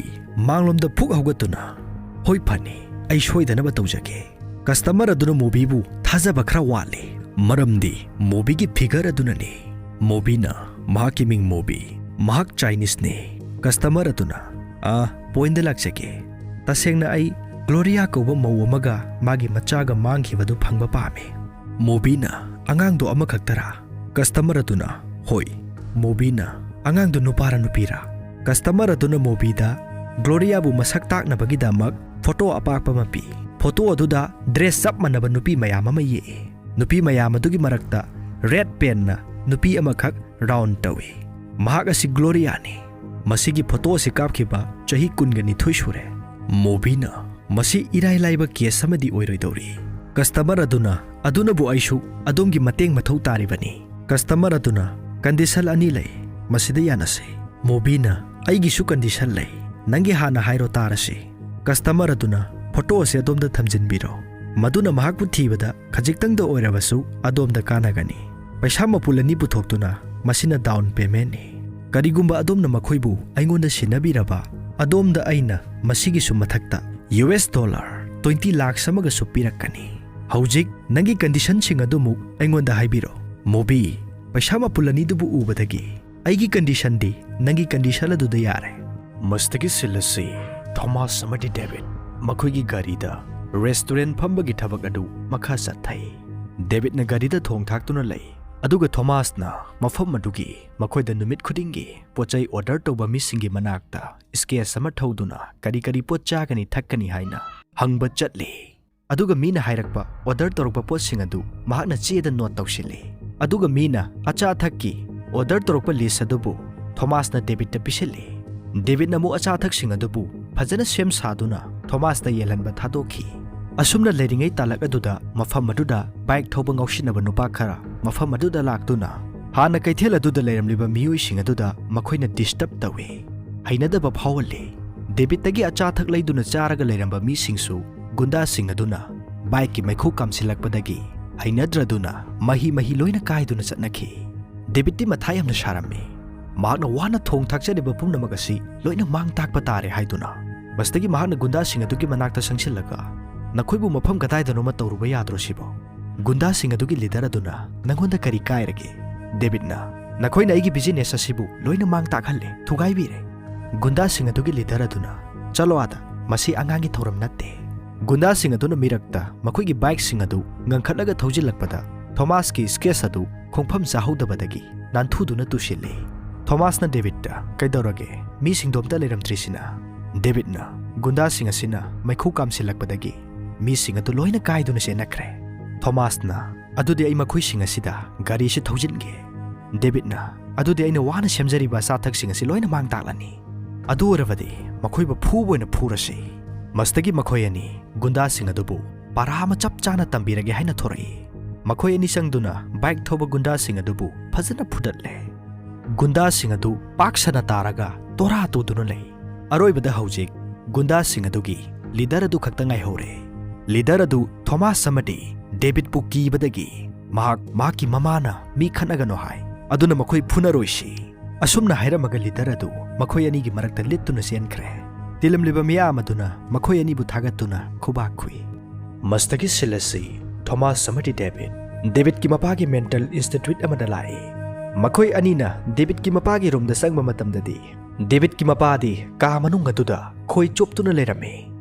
ꯃꯥꯡꯂꯣꯝꯗ ꯐꯨꯛ ꯍꯧꯒꯠꯇꯨꯅ, "ꯍꯣꯏ, ꯐꯅꯤ, ꯑꯩ ꯁꯣꯏꯗꯅꯕ ꯇꯧꯖꯒꯦ꯫" ꯀꯁꯇꯃꯔ ꯑꯗꯨꯅ ꯃꯣꯕꯤꯕꯨ ꯊꯥꯖꯕ ꯈꯔ ꯋꯥꯠꯂꯤ, ꯃꯔꯝꯗꯤ ꯃꯣꯕꯤꯒꯤ ꯐꯤꯒꯔ ꯑꯗꯨꯅꯅꯤ꯫ ꯃꯣꯕꯤꯅ, "ꯃꯍꯥꯛꯀꯤ ꯃꯤꯡ ꯃꯣꯕꯤ, ꯃꯍꯥꯛ ꯆꯥꯏꯅꯤꯁꯅꯤ꯫" ꯀꯁꯇꯃꯔ ꯑꯗꯨꯅ, "ꯑ, ꯄꯣꯏꯟꯗ ꯂꯥꯛꯆꯒꯦ꯫ ꯇꯁꯦꯡꯅ ꯑꯩ ꯒ꯭ꯂꯣꯔꯤꯌꯥ ꯀꯧꯕ ꯃꯧ ꯑꯃꯒ ꯃꯥꯒꯤ ꯃꯆꯥꯒ ꯃꯥꯡꯈꯤꯕꯗꯨ ꯐꯪꯕ ꯄꯥꯝꯃꯤ꯫" ꯃꯣꯕꯤꯅ, "ꯑꯉꯥꯡꯗꯣ ꯑꯃꯈꯛꯇꯔꯥ?" ꯀꯁꯇꯃꯔ ꯑꯗꯨꯅ, "ꯍꯣꯏ꯫" ꯃꯣꯕꯤꯅ, "ꯑꯉꯥꯡꯗꯨ ꯅꯨꯄꯥꯔ ꯅꯨꯄꯤꯔ?" ꯀꯁꯇꯃꯔ ꯑꯗꯨꯅ ꯃꯣꯕꯤꯗ ꯒ꯭ꯂꯣꯔꯤꯌꯥꯕꯨ ꯃꯁꯛ ꯇꯥꯛꯅꯕꯒꯤꯗꯃꯛ ꯐꯣꯇꯣ ꯑꯄꯥꯛꯄ ꯑꯃ ꯄꯤ꯫ ꯐꯣꯇꯣ ꯑꯗꯨꯗ ꯗ꯭ꯔꯦꯁ ꯆꯞ ꯃꯥꯟꯅꯕ ꯅꯨꯄꯤ ꯃꯌꯥꯝ ꯑꯃ ꯌꯦꯛꯏ꯫ ꯅꯨꯄꯤ ꯃꯌꯥꯝ ꯑꯗꯨꯒꯤ ꯃꯔꯛꯇ ꯔꯦꯗ ꯄꯦꯟꯅ ꯅꯨꯄꯤ ꯑꯃꯈꯛ ꯔꯥꯎꯟ ꯇꯧꯏ꯫ "ꯃꯍꯥꯛ ꯑꯁꯤ ꯒ꯭ꯂꯣꯔꯤꯌꯥꯅꯤ꯫ ꯃꯁꯤꯒꯤ ꯐꯣꯇꯣ ꯑꯁꯤ ꯀꯥꯞꯈꯤꯕ ꯆꯍꯤ ꯀꯨꯟꯒ ꯅꯤꯊꯣꯏ ꯁꯨꯔꯦ꯫" ꯃꯣꯕꯤꯅ, "ꯃꯁꯤ ꯏꯔꯥꯏ ꯂꯥꯏꯕ ꯀꯦꯁ ꯑꯃꯗꯤ ꯑꯣꯏꯔꯣꯏꯗꯧꯔꯤ꯫" ꯀꯁꯇꯃꯔ ꯑꯗꯨꯅ, "ꯑꯗꯨꯅꯕꯨ ꯑꯩꯁꯨ ꯑꯗꯣꯝꯒꯤ ꯃꯇꯦꯡ ꯃꯊꯧ ꯇꯥꯔꯤꯕꯅꯤ꯫" ꯀꯁꯇꯃꯔ ꯑꯗꯨꯅ, "ꯀꯟꯗꯤꯁꯟ ꯑꯅꯤ ꯂꯩ, ꯃꯁꯤꯗ ꯌꯥꯅꯁꯤ꯫" ꯃꯣꯕꯤꯅ, "ꯑꯩꯒꯤꯁꯨ ꯀꯟꯗꯤꯁꯟ ꯂꯩ, ꯅꯪꯒꯤ ꯍꯥꯟꯅ ꯍꯥꯏꯔꯣ ꯇꯥꯔꯁꯤ꯫" ꯀꯁꯇꯃꯔ ꯑꯗꯨꯅ, "ꯐꯣꯇꯣ ꯑꯁꯤ ꯑꯗꯣꯝꯗ ꯊꯝꯖꯤꯟꯕꯤꯔꯣ꯫ ꯃꯗꯨꯅ ꯃꯍꯥꯛꯄꯨ ꯊꯤꯕꯗ ꯈꯖꯤꯛꯇꯪꯗ ꯑꯣꯏꯔꯕꯁꯨ ꯑꯗꯣꯝꯗ ꯀꯥꯟꯅꯒꯅꯤ꯫ ꯄꯩꯁꯥ ꯃꯄꯨꯜ ꯑꯅꯤ ꯄꯨꯊꯣꯛꯇꯨꯅ ꯃꯁꯤꯅ ꯗꯥꯎꯟ ꯄꯦꯃꯦꯟꯠꯅꯤ꯫ ꯀꯔꯤꯒꯨꯝꯕ ꯑꯗꯣꯝꯅ ꯃꯈꯣꯏꯕꯨ ꯑꯩꯉꯣꯟꯗ ꯁꯤꯟꯅꯕꯤꯔꯕ, ꯑꯗꯣꯝꯗ ꯑꯩꯅ ꯃꯁꯤꯒꯤꯁꯨ ꯃꯊꯛꯇ U S dollar twenty lakh ꯑꯃꯒꯁꯨ ꯄꯤꯔꯛꯀꯅꯤ꯫ ꯍꯧꯖꯤꯛ ꯅꯪꯒꯤ ꯀꯟꯗꯤꯁꯟꯁꯤꯡ ꯑꯗꯨꯃꯨꯛ ꯑꯩꯉꯣꯟꯗ ꯍꯥꯏꯕꯤꯔꯣ꯫" ꯃꯣꯕꯤ, ꯄꯩꯁꯥ ꯃꯄꯨꯜ ꯑꯅꯤꯗꯨꯕꯨ ꯎꯕꯗꯒꯤ, "ꯑꯩꯒꯤ ꯀꯟꯗꯤꯁꯟꯗꯤ ꯅꯪꯒꯤ ꯀꯟꯗꯤꯁꯟ ꯑꯗꯨꯗ ꯌꯥꯔꯦ꯫" ꯃꯁꯤꯗꯒꯤ ꯁꯤꯜ ꯑꯁꯤ ꯊꯣꯃꯥꯁ ꯑꯃꯗꯤ ꯗꯦꯕꯤꯠ ꯃꯈꯣꯏꯒꯤ ꯒꯥꯔꯤꯗ ꯔꯦꯁꯇꯨꯔꯦꯟ ꯐꯝꯕꯒꯤ ꯊꯕꯛ ꯑꯗꯨ ꯃꯈꯥ ꯆꯠꯊꯩ꯫ ꯗꯦꯕꯤꯗꯅ ꯒꯥꯔꯤꯗ ꯊꯣꯡ ꯊꯥꯛꯇꯨꯅ ꯂꯩ, ꯑꯗꯨꯒ ꯊꯣꯃꯥꯁꯅ ꯃꯐꯝ ꯑꯗꯨꯒꯤ ꯃꯈꯣꯏꯗ ꯅꯨꯃꯤꯠ ꯈꯨꯗꯤꯡꯒꯤ ꯄꯣꯠ ꯆꯩ ꯑꯣꯔꯗꯔ ꯇꯧꯕ ꯃꯤꯁꯤꯡꯒꯤ ꯃꯅꯥꯛꯇ ꯁ꯭ꯀꯦꯆ ꯑꯃ ꯊꯧꯗꯨꯅ ꯀꯔꯤ ꯀꯔꯤ ꯄꯣꯠ ꯆꯥꯒꯅꯤ ꯊꯛꯀꯅꯤ ꯍꯥꯏꯅ ꯍꯪꯕ ꯆꯠꯂꯤ꯫ ꯑꯗꯨꯒ ꯃꯤꯅ ꯍꯥꯏꯔꯛꯄ ꯑꯣꯔꯗꯔ ꯇꯧꯔꯛꯄ ꯄꯣꯠꯁꯤꯡ ꯑꯗꯨ ꯃꯍꯥꯛꯅ ꯆꯦꯗ ꯅꯣꯠ ꯇꯧꯁꯤꯜꯂꯤ꯫ ꯑꯗꯨꯒ ꯃꯤꯅ ꯑꯆꯥ ꯑꯊꯛꯀꯤ ꯑꯣꯔꯗꯔ ꯇꯧꯔꯛꯄ ꯂꯤꯁ ꯑꯗꯨꯕꯨ ꯊꯣꯃꯥꯁꯅ ꯗꯦꯕꯤꯗꯇ ꯄꯤꯁꯤꯜꯂꯤ꯫ ꯗꯦꯕꯤꯗꯅ ꯑꯃꯨꯛ ꯑꯆꯥ ꯑꯊꯛꯁꯤꯡ ꯑꯗꯨꯕꯨ ꯐꯖꯅ ꯁꯦꯝ ꯁꯥꯗꯨꯅ ꯊꯣꯃꯥꯁꯇ ꯌꯦꯜꯍꯟꯕ ꯊꯥꯗꯣꯛꯈꯤ꯫ ꯑꯁꯨꯝꯅ ꯂꯩꯔꯤꯉꯩ ꯇꯥꯂꯛ ꯑꯗꯨꯗ ꯃꯐꯝ ꯑꯗꯨꯗ ꯕꯥꯏꯛ ꯊꯧꯕ ꯉꯥꯎꯁꯤꯟꯅꯕ ꯅꯨꯄꯥ ꯈꯔ ꯃꯐꯝ ꯑꯗꯨꯗ ꯂꯥꯛꯇꯨꯅ ꯍꯥꯟꯅ ꯀꯩꯊꯦꯜ ꯑꯗꯨꯗ ꯂꯩꯔꯝꯂꯤꯕ ꯃꯤꯑꯣꯏꯁꯤꯡ ꯑꯗꯨꯗ ꯃꯈꯣꯏꯅ ꯗꯤꯁꯇꯔꯕ ꯇꯧꯏ, ꯍꯩꯅꯗꯕ ꯐꯥꯎꯍꯜꯂꯤ꯫ ꯗꯦꯕꯤꯗꯇꯒꯤ ꯑꯆꯥ ꯑꯊꯛ ꯂꯩꯗꯨꯅ ꯆꯥꯔꯒ ꯂꯩꯔꯝꯕ ꯃꯤꯁꯤꯡꯁꯨ ꯒꯨꯟꯗꯥꯁꯤꯡ ꯑꯗꯨꯅ ꯕꯥꯏꯛꯀꯤ ꯃꯩꯈꯨ ꯀꯥꯝꯁꯤꯜꯂꯛꯄꯗꯒꯤ ꯍꯩꯅꯗ꯭ꯔꯗꯨꯅ ꯃꯍꯤ ꯃꯍꯤ ꯂꯣꯏꯅ ꯀꯥꯏꯗꯨꯅ ꯆꯠꯅꯈꯤ꯫ ꯗꯦꯕꯤꯗꯇꯤ ꯃꯊꯥ ꯌꯥꯝꯅ ꯁꯥꯔꯝꯃꯤ꯫ ꯃꯍꯥꯛꯅ ꯋꯥꯅ ꯊꯣꯡ ꯊꯥꯛꯆꯔꯤꯕ ꯄꯨꯝꯅꯃꯛ ꯑꯁꯤ ꯂꯣꯏꯅ ꯃꯥꯡ ꯇꯥꯛꯄ ꯇꯥꯔꯦ ꯍꯥꯏꯗꯨꯅ꯫ ꯃꯁꯤꯗꯒꯤ ꯃꯍꯥꯛꯅ ꯒꯨꯟꯗꯥꯁꯤꯡ ꯑꯗꯨꯒꯤ ꯃꯅꯥꯛꯇ ꯆꯪꯁꯤꯜꯂꯒ, "ꯅꯈꯣꯏꯕꯨ ꯃꯐꯝ ꯀꯗꯥꯏꯗꯅꯣꯃ ꯇꯧꯔꯨꯕ ꯌꯥꯗ꯭ꯔꯣ ꯁꯤꯕꯣ?" ꯒꯨꯟꯗꯥꯁꯤꯡ ꯑꯗꯨꯒꯤ ꯂꯤꯗꯔ ꯑꯗꯨꯅ, "ꯅꯉꯣꯟꯗ ꯀꯔꯤ ꯀꯥꯏꯔꯒꯦ?" ꯗꯦꯕꯤꯗꯅ, "ꯅꯈꯣꯏꯅ ꯑꯩꯒꯤ ꯕꯤꯖꯤꯅꯦꯁ ꯑꯁꯤꯕꯨ ꯂꯣꯏꯅ ꯃꯥꯡ ꯇꯥꯛꯍꯜꯂꯦ, ꯊꯨꯒꯥꯏꯕꯤꯔꯦ꯫" ꯒꯨꯟꯗꯥꯁꯤꯡ ꯑꯗꯨꯒꯤ ꯂꯤꯗꯔ ꯑꯗꯨꯅ, "ꯆꯠꯂꯣ ꯑꯥꯗ, ꯃꯁꯤ ꯑꯉꯥꯡꯒꯤ ꯊꯧꯔꯝ ꯅꯠꯇꯦ꯫" ꯒꯨꯟꯗꯥꯁꯤꯡ ꯑꯗꯨꯅ ꯃꯤꯔꯛꯇ ꯃꯈꯣꯏꯒꯤ ꯕꯥꯏꯛꯁꯤꯡ ꯑꯗꯨ ꯉꯪꯈꯠꯂꯒ ꯊꯧꯖꯤꯜꯂꯛꯄꯗ ꯊꯣꯃꯥꯁꯀꯤ ꯁ꯭ꯀꯦꯆ ꯑꯗꯨ ꯈꯣꯡꯐꯝ ꯆꯥꯍꯧꯗꯕꯗꯒꯤ ꯅꯥꯟꯊꯨꯗꯨꯅ ꯇꯨꯁꯤꯜꯂꯤ꯫ ꯊꯣꯃꯥꯁꯅ ꯗꯦꯕꯤꯗꯇ, "ꯀꯩꯗꯧꯔꯒꯦ? ꯃꯤꯁꯤꯡꯗꯣ ꯑꯝꯇ ꯂꯩꯔꯝꯗ꯭ꯔꯤꯁꯤꯅ?" ꯗꯦꯕꯤꯗꯅ, "ꯒꯨꯟꯗꯥꯁꯤꯡ ꯑꯁꯤꯅ ꯃꯩꯈꯨ ꯀꯥꯝꯁꯤꯜꯂꯛꯄꯗꯒꯤ ꯃꯤꯁꯤꯡ ꯑꯗꯨ ꯂꯣꯏꯅ ꯀꯥꯏꯗꯨꯅ ꯆꯦꯟꯅꯈ꯭ꯔꯦ꯫" ꯊꯣꯃꯥꯁꯅ, "ꯑꯗꯨꯗꯤ ꯑꯩ ꯃꯈꯣꯏꯁꯤꯡ ꯑꯁꯤꯗ ꯒꯥꯔꯤꯁꯤ ꯊꯧꯖꯤꯟꯒꯦ꯫" ꯗꯦꯕꯤꯗꯅ, "ꯑꯗꯨꯗꯤ ꯑꯩꯅ ꯋꯥꯅ ꯁꯦꯝꯖꯔꯤꯕ ꯑꯆꯥꯊꯛꯁꯤꯡ ꯑꯁꯤ ꯂꯣꯏꯅ ꯃꯥꯡ ꯇꯥꯛꯂꯅꯤ꯫ ꯑꯗꯨ ꯑꯣꯏꯔꯕꯗꯤ ꯃꯈꯣꯏꯕꯨ ꯐꯨꯕ ꯑꯣꯏꯅ ꯐꯨꯔꯁꯤ꯫" ꯃꯁꯤꯗꯒꯤ ꯃꯈꯣꯏ ꯑꯅꯤ ꯒꯨꯟꯗꯥꯁꯤꯡ ꯑꯗꯨꯕꯨ ꯄꯥꯔꯥ ꯑꯃ ꯆꯞ ꯆꯥꯅ ꯇꯝꯕꯤꯔꯒꯦ ꯍꯥꯏꯅ ꯊꯣꯔꯛꯏ꯫ ꯃꯈꯣꯏ ꯑꯅꯤ ꯆꯪꯗꯨꯅ ꯕꯥꯏꯛ ꯊꯧꯕ ꯒꯨꯟꯗꯥꯁꯤꯡ ꯑꯗꯨꯕꯨ ꯐꯖꯅ ꯐꯨꯗꯠꯂꯦ꯫ ꯒꯨꯟꯗꯥꯁꯤꯡ ꯑꯗꯨ ꯄꯥꯛ ꯁꯟꯅ ꯇꯥꯔꯒ ꯇꯣꯔꯥ ꯇꯣꯗꯨꯅ ꯂꯩ꯫ ꯑꯔꯣꯏꯕꯗ ꯍꯧꯖꯤꯛ ꯒꯨꯟꯗꯥꯁꯤꯡ ꯑꯗꯨꯒꯤ ꯂꯤꯗꯔ ꯑꯗꯨ ꯈꯛꯇ ꯉꯥꯏꯍꯧꯔꯦ꯫ ꯂꯤꯗꯔ ꯑꯗꯨ ꯊꯣꯃꯥꯁ ꯑꯃꯗꯤ ꯗꯦꯕꯤꯗꯄꯨ ꯀꯤꯕꯗꯒꯤ ꯃꯍꯥꯛ ꯃꯍꯥꯛꯀꯤ ꯃꯃꯥꯅ ꯃꯤ ꯈꯠꯅꯒꯅꯨ ꯍꯥꯏ, ꯑꯗꯨꯅ ꯃꯈꯣꯏ ꯐꯨꯅꯔꯣꯏꯁꯤ꯫ ꯑꯁꯨꯝꯅ ꯍꯥꯏꯔꯝꯃꯒ ꯂꯤꯗꯔ ꯑꯗꯨ ꯃꯈꯣꯏ ꯑꯅꯤꯒꯤ ꯃꯔꯛꯇ ꯂꯤꯠꯇꯨꯅ ꯆꯦꯟꯈ꯭ꯔꯦ꯫ ꯇꯤꯜꯂꯝꯂꯤꯕ ꯃꯤꯌꯥꯝ ꯑꯗꯨꯅ ꯃꯈꯣꯏ ꯑꯅꯤꯕꯨ ꯊꯥꯒꯠꯇꯨꯅ ꯈꯨꯕꯥꯛ ꯈꯨꯏ꯫ ꯃꯁꯤꯗꯒꯤ ꯁꯤꯜ ꯑꯁꯤ ꯊꯣꯃꯥꯁ ꯑꯃꯗꯤ ꯗꯦꯕꯤꯗ, ꯗꯦꯕꯤꯗꯀꯤ ꯃꯄꯥꯒꯤ ꯃꯦꯟꯇꯜ ꯏꯟꯁꯇꯤꯇ꯭ꯌꯨꯠ ꯑꯃꯗ ꯂꯥꯛꯏ꯫ ꯃꯈꯣꯏ ꯑꯅꯤꯅ ꯗꯦꯕꯤꯗꯀꯤ ꯃꯄꯥꯒꯤ ꯔꯨꯝꯗ ꯆꯪꯕ ꯃꯇꯝꯗꯗꯤ, ꯗꯦꯕꯤꯗꯀꯤ ꯃꯄꯥꯗꯤ ꯀꯥ ꯃꯅꯨꯡ ꯑꯗꯨꯗ ꯈꯣꯏ ꯆꯣꯞꯇꯨꯅ ꯂꯩꯔꯝꯃꯤ꯫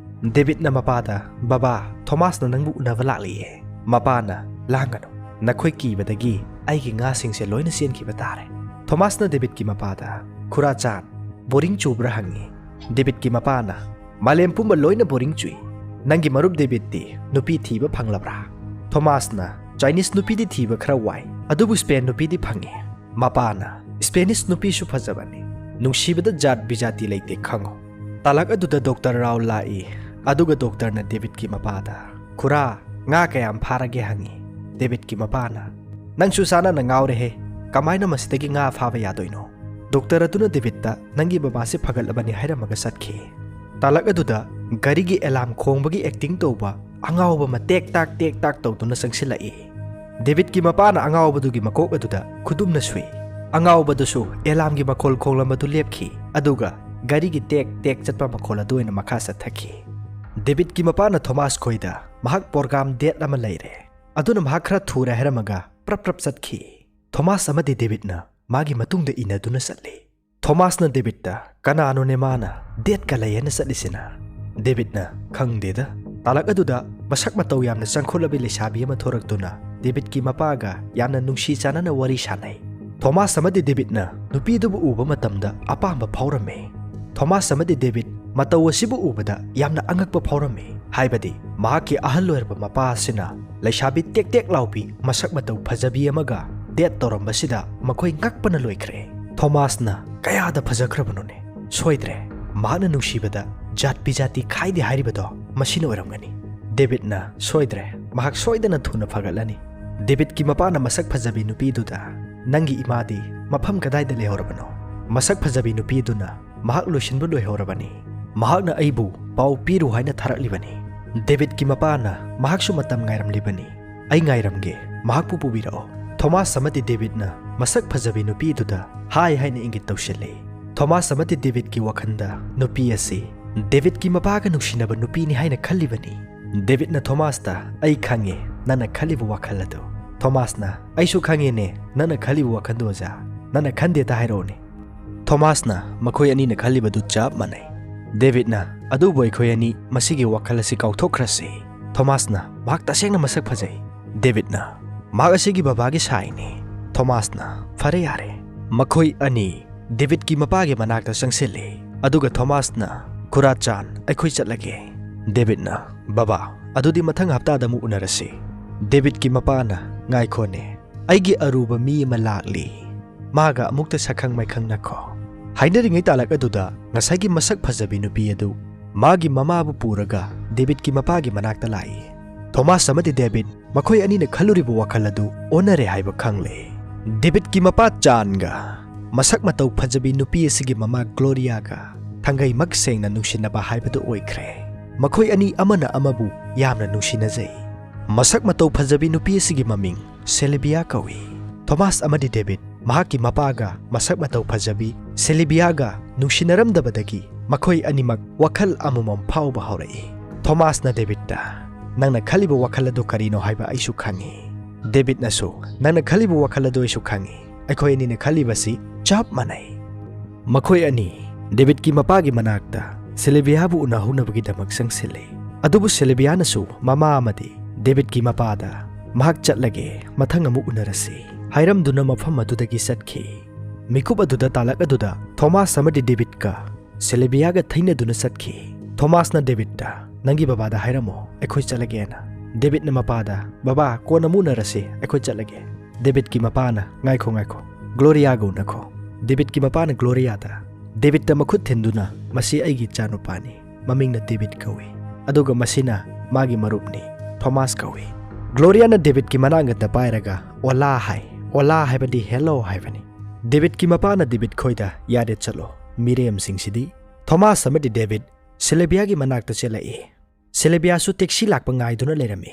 ꯗꯦꯕꯤꯠꯅ ꯃꯄꯥꯗ, "ꯕꯕꯥ, ꯊꯣꯃꯥꯁꯅ ꯅꯪꯕꯨ ꯎꯅꯕ ꯂꯥꯛꯂꯤꯌꯦ꯫" ꯃꯄꯥꯅ, "ꯂꯥꯡꯒꯅꯨ, ꯅꯈꯣꯏ ꯀꯤꯕꯗꯒꯤ ꯑꯩꯒꯤ ꯉꯥꯁꯤꯡꯁꯦ ꯂꯣꯏꯅ ꯆꯦꯟꯈꯤꯕ ꯇꯥꯔꯦ꯫" ꯊꯣꯃꯥꯁꯅ ꯗꯦꯕꯤꯠꯀꯤ ꯃꯄꯥꯗ, "ꯈꯨꯔꯥ ꯆꯥꯟ, ꯕꯣꯔꯤꯡ ꯆꯨꯕ꯭ꯔꯥ?" ꯍꯪꯉꯤ꯫ ꯗꯦꯕꯤꯠꯀꯤ ꯃꯄꯥꯅ, "ꯃꯥꯂꯦꯝ ꯄꯨꯝꯕ ꯂꯣꯏꯅ ꯕꯣꯔꯤꯡ ꯆꯨꯏ꯫ ꯅꯪꯒꯤ ꯃꯔꯨꯞ ꯗꯦꯕꯤꯠꯇꯤ ꯅꯨꯄꯤ ꯊꯤꯕ ꯐꯪꯂꯕ꯭ꯔꯥ?" ꯊꯣꯃꯥꯁꯅ, "ꯆꯥꯏꯅꯤꯁ ꯅꯨꯄꯤꯗꯤ ꯊꯤꯕ ꯈꯔ ꯋꯥꯏ, ꯑꯗꯨꯕꯨ ꯁ꯭ꯄꯦꯟ ꯅꯨꯄꯤꯗꯤ ꯐꯪꯉꯤ꯫" ꯃꯄꯥꯅ, "ꯁ꯭ꯄꯦꯅꯤꯁ ꯅꯨꯄꯤꯁꯨ ꯐꯖꯕꯅꯤ꯫ ꯅꯨꯡꯁꯤꯕꯗ ꯖꯥꯠ ꯕꯤꯖꯥꯇꯤ ꯂꯩꯇꯦ ꯈꯪꯉꯨ꯫" ꯇꯥꯂꯛ ꯑꯗꯨꯗ ꯗꯣꯛꯇꯔ ꯔꯥꯎ ꯂꯥꯛꯏ꯫ ꯑꯗꯨꯒ ꯗꯣꯛꯇꯔꯅ ꯗꯦꯕꯤꯠꯀꯤ ꯃꯄꯥꯗ, "ꯈꯨꯔꯥ, ꯉꯥ ꯀꯌꯥꯝ ꯐꯥꯔꯒꯦ?" ꯍꯪꯉꯤ꯫ ꯗꯦꯕꯤꯠꯀꯤ ꯃꯄꯥꯅ, "ꯅꯪꯁꯨ ꯆꯥꯟꯅꯅ ꯉꯥꯎꯔꯦꯍꯦ꯫ ꯀꯃꯥꯏꯅ ꯃꯁꯤꯗꯒꯤ ꯉꯥ ꯐꯥꯕ ꯌꯥꯗꯣꯏꯅꯣ?" ꯗꯣꯛꯇꯔ ꯑꯗꯨꯅ ꯗꯦꯕꯤꯠꯇ, "ꯅꯪꯒꯤ ꯕꯕꯥꯁꯦ ꯐꯒꯠꯂꯕꯅꯤ" ꯍꯥꯏꯔꯝꯃꯒ ꯆꯠꯈꯤ꯫ ꯇꯥꯂꯛ ꯑꯗꯨꯗ ꯒꯥꯔꯤꯒꯤ ꯑꯦꯂꯥꯝ ꯈꯣꯡꯕꯒꯤ ꯑꯦꯛꯇꯤꯡ ꯇꯧꯕ ꯑꯉꯥꯎꯕ ꯑꯃ ꯇꯦꯛ ꯇꯥꯛ ꯇꯦꯛ ꯇꯥꯛ ꯇꯧꯗꯨꯅ ꯆꯪꯁꯤꯜꯂꯛꯏ꯫ ꯗꯦꯕꯤꯠꯀꯤ ꯃꯄꯥꯅ ꯑꯉꯥꯎꯕꯗꯨꯒꯤ ꯃꯀꯣꯛ ꯑꯗꯨꯗ ꯈꯨꯗꯨꯝꯅ ꯁꯨꯏ꯫ ꯑꯉꯥꯎꯕꯗꯨꯁꯨ ꯑꯦꯂꯥꯝꯒꯤ ꯃꯈꯣꯜ ꯈꯣꯡꯂꯝꯕꯗꯨ ꯂꯦꯞꯈꯤ, ꯑꯗꯨꯒ ꯒꯥꯔꯤꯒꯤ ꯇꯦꯛ ꯇꯦꯛ ꯆꯠꯄ ꯃꯈꯣꯜ ꯑꯗꯨ ꯑꯣꯏꯅ ꯃꯈꯥ ꯆꯠꯊꯈꯤ꯫ ꯗꯦꯕꯤꯠꯀꯤ ꯃꯄꯥꯅ ꯊꯣꯃꯥꯁ ꯈꯣꯏꯗ, "ꯃꯍꯥꯛ ꯄ꯭ꯔꯣꯒ꯭ꯔꯥꯝ ꯗꯦꯠ ꯑꯃ ꯂꯩꯔꯦ, ꯑꯗꯨꯅ ꯃꯍꯥꯛ ꯈꯔ ꯊꯨꯔꯦ" ꯍꯥꯏꯔꯝꯃꯒ ꯄ꯭ꯔꯞ ꯄ꯭ꯔꯞ ꯆꯠꯈꯤ꯫ ꯊꯣꯃꯥꯁ ꯑꯃꯗꯤ ꯗꯦꯕꯤꯠꯅ ꯃꯥꯒꯤ ꯃꯇꯨꯡꯗ ꯏꯟꯅꯗꯨꯅ ꯆꯠꯂꯤ꯫ ꯊꯣꯃꯥꯁꯅ ꯗꯦꯕꯤꯠꯇ, "ꯀꯅꯥꯅꯣꯅꯦ ꯃꯥꯅ ꯗꯦꯠꯀ ꯂꯩꯌꯦꯅ ꯆꯠꯂꯤꯁꯤꯅ?" ꯗꯦꯕꯤꯠꯅ, "ꯈꯪꯗꯦꯗ꯫" ꯇꯥꯂꯛ ꯑꯗꯨꯗ ꯃꯁꯛ ꯃꯇꯧ ꯌꯥꯝꯅ ꯆꯪꯈꯣꯠꯂꯕꯤ ꯂꯩꯁꯥꯕꯤ ꯑꯃ ꯊꯣꯔꯛꯇꯨꯅ ꯗꯦꯕꯤꯠꯀꯤ ꯃꯄꯥꯒ ꯌꯥꯝꯅ ꯅꯨꯡꯁꯤ ꯆꯥꯟꯅꯅ ꯋꯥꯔꯤ ꯁꯥꯟꯅꯩ꯫ ꯊꯣꯃꯥꯁ ꯑꯃꯗꯤ ꯗꯦꯕꯤꯠꯅ ꯅꯨꯄꯤꯗꯨꯕꯨ ꯎꯕ ꯃꯇꯝꯗ ꯑꯄꯥꯝꯕ ꯐꯥꯎꯔꯝꯃꯤ꯫ ꯊꯣꯃꯥꯁ ꯑꯃꯗꯤ ꯗꯦꯕꯤꯠ ꯃꯇꯧ ꯑꯁꯤꯕꯨ ꯎꯕꯗ ꯌꯥꯝꯅ ꯑꯉꯛꯄ ꯐꯥꯎꯔꯝꯃꯤ, ꯍꯥꯏꯕꯗꯤ ꯃꯍꯥꯛꯀꯤ ꯑꯍꯜ ꯑꯣꯏꯔꯕ ꯃꯄꯥ ꯑꯁꯤꯅ ꯂꯩꯁꯥꯕꯤ ꯇꯦꯛ ꯇꯦꯛ ꯂꯥꯎꯕꯤ ꯃꯁꯛ ꯃꯇꯧ ꯐꯖꯕꯤ ꯑꯃꯒ ꯗꯦꯠ ꯇꯧꯔꯝꯕꯁꯤꯗ ꯃꯈꯣꯏ ꯉꯛꯄꯅ ꯂꯣꯏꯈ꯭ꯔꯦ꯫ ꯊꯣꯃꯥꯁꯅ, "ꯀꯌꯥꯗ ꯐꯖꯈ꯭ꯔꯕꯅꯣꯅꯦ! ꯁꯣꯏꯗ꯭ꯔꯦ, ꯃꯍꯥꯛꯅ ꯅꯨꯡꯁꯤꯕꯗ ꯖꯥꯠ ꯕꯤꯖꯥꯇꯤ ꯈꯥꯏꯗꯦ ꯍꯥꯏꯔꯤꯕꯗꯣ ꯃꯁꯤꯅ ꯑꯣꯏꯔꯝꯒꯅꯤ꯫" ꯗꯦꯕꯤꯠꯅ, "ꯁꯣꯏꯗ꯭ꯔꯦ, ꯃꯍꯥꯛ ꯁꯣꯏꯗꯅ ꯊꯨꯅ ꯐꯒꯠꯂꯅꯤ꯫" ꯗꯦꯕꯤꯠꯀꯤ ꯃꯄꯥꯅ ꯃꯁꯛ ꯐꯖꯕꯤ ꯅꯨꯄꯤꯗꯨꯗ, "ꯅꯪꯒꯤ ꯏꯃꯥꯗꯤ ꯃꯐꯝ ꯀꯗꯥꯏꯗ ꯂꯩꯍꯧꯔꯕꯅꯣ?" ꯃꯁꯛ ꯐꯖꯕꯤ ꯅꯨꯄꯤꯗꯨꯅ, "ꯃꯍꯥꯛ ꯂꯣꯏꯁꯤꯟꯕ ꯂꯣꯏꯍꯧꯔꯕꯅꯤ꯫ ꯃꯍꯥꯛꯅ ꯑꯩꯕꯨ ꯄꯥꯎ ꯄꯤꯔꯨ ꯍꯥꯏꯅ ꯊꯥꯔꯛꯂꯤꯕꯅꯤ꯫" ꯗꯦꯕꯤꯠꯀꯤ ꯃꯄꯥꯅ, "ꯃꯍꯥꯛꯁꯨ ꯃꯇꯝ ꯉꯥꯏꯔꯝꯂꯤꯕꯅꯤ꯫ ꯑꯩ ꯉꯥꯏꯔꯝꯒꯦ, ꯃꯍꯥꯛꯄꯨ ꯄꯨꯕꯤꯔꯛꯑꯣ꯫" ꯊꯣꯃꯥꯁ ꯑꯃꯗꯤ ꯗꯦꯕꯤꯠꯅ ꯃꯁꯛ ꯐꯖꯕꯤ ꯅꯨꯄꯤꯗꯨꯗ ꯍꯥꯏ ꯍꯥꯏꯅ ꯏꯪꯒꯤꯠ ꯇꯧꯁꯤꯜꯂꯤ꯫ ꯊꯣꯃꯥꯁ ꯑꯃꯗꯤ ꯗꯦꯕꯤꯠꯀꯤ ꯋꯥꯈꯜꯗ ꯅꯨꯄꯤ ꯑꯁꯤ ꯗꯦꯕꯤꯠꯀꯤ ꯃꯄꯥꯒ ꯅꯨꯡꯁꯤꯅꯕ ꯅꯨꯄꯤꯅꯤ ꯍꯥꯏꯅ ꯈꯜꯂꯤꯕꯅꯤ꯫ ꯗꯦꯕꯤꯠꯅ ꯊꯣꯃꯥꯁꯇ, "ꯑꯩ ꯈꯪꯉꯦ ꯅꯪꯅ ꯈꯜꯂꯤꯕ ꯋꯥꯈꯜ ꯑꯗꯨ꯫" ꯊꯣꯃꯥꯁꯅ, "ꯑꯩꯁꯨ ꯈꯪꯉꯦꯅꯦ ꯅꯪꯅ ꯈꯜꯂꯤꯕ ꯋꯥꯈꯜꯗꯨ, ꯑꯣꯖꯥ꯫ ꯅꯪꯅ ꯈꯟꯗꯦꯗ ꯍꯥꯏꯔꯛꯑꯣꯅꯦ꯫" ꯊꯣꯃꯥꯁꯅ, "ꯃꯈꯣꯏ ꯑꯅꯤꯅ ꯈꯜꯂꯤꯕꯗꯨ ꯆꯞ ꯃꯥꯟꯅꯩ꯫" ꯗꯦꯕꯤꯠꯅ, ꯑꯗꯨꯕꯨ ꯑꯩꯈꯣꯏ ꯑꯅꯤ ꯃꯁꯤꯒꯤ ꯋꯥꯈꯜ ꯑꯁꯤ ꯀꯥꯎꯊꯣꯛꯈ꯭ꯔꯁꯤ꯫ ꯊꯣꯃꯥꯁꯅ, "ꯃꯍꯥꯛ ꯇꯁꯦꯡꯅ ꯃꯁꯛ ꯐꯖꯩ꯫" ꯗꯦꯕꯤꯗꯅ, "ꯃꯍꯥꯛ ꯑꯁꯤꯒꯤ ꯕꯕꯥꯒꯤ ꯁꯥꯏꯅꯤ꯫" ꯊꯣꯃꯥꯁꯅ, "ꯐꯔꯦ ꯌꯥꯔꯦ꯫" ꯃꯈꯣꯏ ꯑꯅꯤ ꯗꯦꯕꯤꯗꯀꯤ ꯃꯄꯥꯒꯤ ꯃꯅꯥꯛꯇ ꯆꯪꯁꯤꯜꯂꯤ꯫ ꯑꯗꯨꯒ ꯊꯣꯃꯥꯁꯅ, "ꯈꯨꯔꯥ ꯆꯥꯟ, ꯑꯩꯈꯣꯏ ꯆꯠꯂꯒꯦ꯫" ꯗꯦꯕꯤꯗꯅ, "ꯕꯕꯥ, ꯑꯗꯨꯗꯤ ꯃꯊꯪ ꯍꯞꯇꯥꯗ ꯑꯃꯨꯛ ꯎꯅꯔꯁꯤ꯫" ꯗꯦꯕꯤꯗꯀꯤ ꯃꯄꯥꯅ, "ꯉꯥꯏꯈꯣꯅꯦ, ꯑꯩꯒꯤ ꯑꯔꯨꯕ ꯃꯤ ꯑꯃ ꯂꯥꯛꯂꯤ꯫ ꯃꯥꯒ ꯑꯃꯨꯛꯇ ꯁꯛꯈꯪ ꯃꯥꯏꯈꯪꯅꯈꯣ꯫" ꯍꯥꯏꯅꯔꯤꯉꯩ ꯇꯥꯂꯛ ꯑꯗꯨꯗ ꯉꯁꯥꯏꯒꯤ ꯃꯁꯛ ꯐꯖꯕꯤ ꯅꯨꯄꯤ ꯑꯗꯨ ꯃꯥꯒꯤ ꯃꯃꯥꯕꯨ ꯄꯨꯔꯒ ꯗꯦꯕꯤꯗꯀꯤ ꯃꯄꯥꯒꯤ ꯃꯅꯥꯛꯇ ꯂꯥꯛꯏ꯫ ꯊꯣꯃꯥꯁ ꯑꯃꯗꯤ ꯗꯦꯕꯤꯗ ꯃꯈꯣꯏ ꯑꯅꯤꯅ ꯈꯜꯂꯨꯔꯤꯕ ꯋꯥꯈꯜ ꯑꯗꯨ ꯑꯣꯟꯅꯔꯦ ꯍꯥꯏꯕ ꯈꯪꯂꯦ꯫ ꯗꯦꯕꯤꯗꯀꯤ ꯃꯄꯥ ꯆꯥꯟꯒ ꯃꯁꯛ ꯃꯇꯧ ꯐꯖꯕꯤ ꯅꯨꯄꯤ ꯑꯁꯤꯒꯤ ꯃꯃꯥ ꯒ꯭ꯂꯣꯔꯤꯌꯥꯒ ꯊꯥꯡꯒꯩꯃꯛ ꯁꯦꯡꯅ ꯅꯨꯡꯁꯤꯅꯕ ꯍꯥꯏꯕꯗꯨ ꯑꯣꯏꯈ꯭ꯔꯦ꯫ ꯃꯈꯣꯏ ꯑꯅꯤ ꯑꯃꯅ ꯑꯃꯕꯨ ꯌꯥꯝꯅ ꯅꯨꯡꯁꯤꯅꯖꯩ꯫ ꯃꯁꯛ ꯃꯇꯧ ꯐꯖꯕꯤ ꯅꯨꯄꯤ ꯑꯁꯤꯒꯤ ꯃꯃꯤꯡ ꯁꯦꯂꯤꯕꯤꯌꯥ ꯀꯧꯏ꯫ ꯊꯣꯃꯥꯁ ꯑꯃꯗꯤ ꯗꯦꯕꯤꯗ ꯃꯍꯥꯛꯀꯤ ꯃꯄꯥꯒ ꯃꯁꯛ ꯃꯇꯧ ꯐꯖꯕꯤ ꯁꯦꯂꯤꯕꯤꯌꯥꯒ ꯅꯨꯡꯁꯤꯅꯔꯝꯗꯕꯗꯒꯤ ꯃꯈꯣꯏ ꯑꯅꯤꯃꯛ ꯋꯥꯈꯜ ꯑꯃꯃꯝ ꯐꯥꯎꯕ ꯍꯧꯔꯛꯏ꯫ ꯊꯣꯃꯥꯁꯅ ꯗꯦꯕꯤꯗꯇ, "ꯅꯪꯅ ꯈꯜꯂꯤꯕ ꯋꯥꯈꯜ ꯑꯗꯨ ꯀꯔꯤꯅꯣ ꯍꯥꯏꯕ ꯑꯩꯁꯨ ꯈꯪꯏ꯫" ꯗꯦꯕꯤꯗꯅꯁꯨ, "ꯅꯪꯅ ꯈꯜꯂꯤꯕ ꯋꯥꯈꯜ ꯑꯗꯨ ꯑꯩꯁꯨ ꯈꯪꯏ꯫ ꯑꯩꯈꯣꯏ ꯑꯅꯤꯅ ꯈꯜꯂꯤꯕꯁꯤ ꯆꯞ ꯃꯥꯟꯅꯩ꯫" ꯃꯈꯣꯏ ꯑꯅꯤ ꯗꯦꯕꯤꯗꯀꯤ ꯃꯄꯥꯒꯤ ꯃꯅꯥꯛꯇ ꯁꯦꯂꯤꯕꯤꯌꯥꯕꯨ ꯎꯅꯍꯧꯅꯕꯒꯤꯗꯃꯛ ꯆꯪꯁꯤꯜꯂꯤ꯫ ꯑꯗꯨꯕꯨ ꯁꯦꯂꯤꯕꯤꯌꯥꯅꯁꯨ ꯃꯃꯥ ꯑꯃꯗꯤ ꯗꯦꯕꯤꯗꯀꯤ ꯃꯄꯥꯗ, "ꯃꯍꯥꯛ ꯆꯠꯂꯒꯦ, ꯃꯊꯪ ꯑꯃꯨꯛ ꯎꯅꯔꯁꯤ" ꯍꯥꯏꯔꯝꯗꯨꯅ ꯃꯐꯝ ꯑꯗꯨꯗꯒꯤ ꯆꯠꯈꯤ꯫ ꯃꯤꯀꯨꯞ ꯑꯗꯨꯗ ꯇꯥꯂꯛ ꯑꯗꯨꯗ ꯊꯣꯃꯥꯁ ꯑꯃꯗꯤ ꯗꯦꯕꯤꯗꯀ ꯁꯦꯂꯤꯕꯤꯌꯥꯒ ꯊꯩꯅꯗꯨꯅ ꯆꯠꯈꯤ꯫ ꯊꯣꯃꯥꯁꯅ ꯗꯦꯕꯤꯗꯇ, "ꯅꯪꯒꯤ ꯕꯕꯥꯗ ꯍꯥꯏꯔꯝꯃꯣ, ꯑꯩꯈꯣꯏ ꯆꯠꯂꯒꯦꯅ꯫" ꯗꯦꯕꯤꯗꯅ ꯃꯄꯥꯗ, "ꯕꯕꯥ, ꯀꯣꯟꯅ ꯑꯃꯨꯛ ꯎꯅꯔꯁꯤ, ꯑꯩꯈꯣꯏ ꯆꯠꯂꯒꯦ꯫" ꯗꯦꯕꯤꯗꯀꯤ ꯃꯄꯥꯅ, "ꯉꯥꯏꯈꯣ, ꯉꯥꯏꯈꯣ, ꯒ꯭ꯂꯣꯔꯤꯌꯥꯒ ꯎꯅꯈꯣ꯫" ꯗꯦꯕꯤꯗꯀꯤ ꯃꯄꯥꯅ ꯒ꯭ꯂꯣꯔꯤꯌꯥꯗ, ꯗꯦꯕꯤꯗꯇ ꯃꯈꯨꯠ ꯊꯤꯟꯗꯨꯅ, "ꯃꯁꯤ ꯑꯩꯒꯤ ꯏꯆꯥꯅꯨꯄꯥꯅꯤ, ꯃꯃꯤꯡꯅ ꯗꯦꯕꯤꯗ ꯀꯧꯏ, ꯑꯗꯨꯒ ꯃꯁꯤꯅ ꯃꯥꯒꯤ ꯃꯔꯨꯞꯅꯤ, ꯊꯣꯃꯥꯁ ꯀꯧꯏ꯫" ꯒ꯭ꯂꯣꯔꯤꯌꯥꯅ ꯗꯦꯕꯤꯗꯀꯤ ꯃꯅꯥꯛ ꯉꯛꯇ ꯄꯥꯏꯔꯒ "ꯑꯣꯂꯥ" ꯍꯥꯏ꯫ "ꯑꯣꯂꯥ" ꯍꯥꯏꯕꯗꯤ "ꯍꯦꯜꯂꯣ" ꯍꯥꯏꯕꯅꯤ꯫ ꯗꯦꯕꯤꯗꯀꯤ ꯃꯄꯥꯅ ꯗꯦꯕꯤꯗ ꯈꯣꯏꯗ, "ꯌꯥꯔꯦ, ꯆꯠꯂꯣ꯫" ꯃꯤꯔꯦꯝꯁꯤꯡꯁꯤꯗꯤ꯫ ꯊꯣꯃꯥꯁ ꯑꯃꯗꯤ ꯗꯦꯕꯤꯗ ꯁꯦꯂꯦꯕꯤꯌꯥꯒꯤ ꯃꯅꯥꯛꯇ ꯆꯦꯜꯂꯛꯏ꯫ ꯁꯦꯂꯦꯕꯤꯌꯥꯁꯨ ꯇꯦꯛꯁꯤ ꯂꯥꯛꯄ ꯉꯥꯏꯗꯨꯅ ꯂꯩꯔꯝꯃꯤ꯫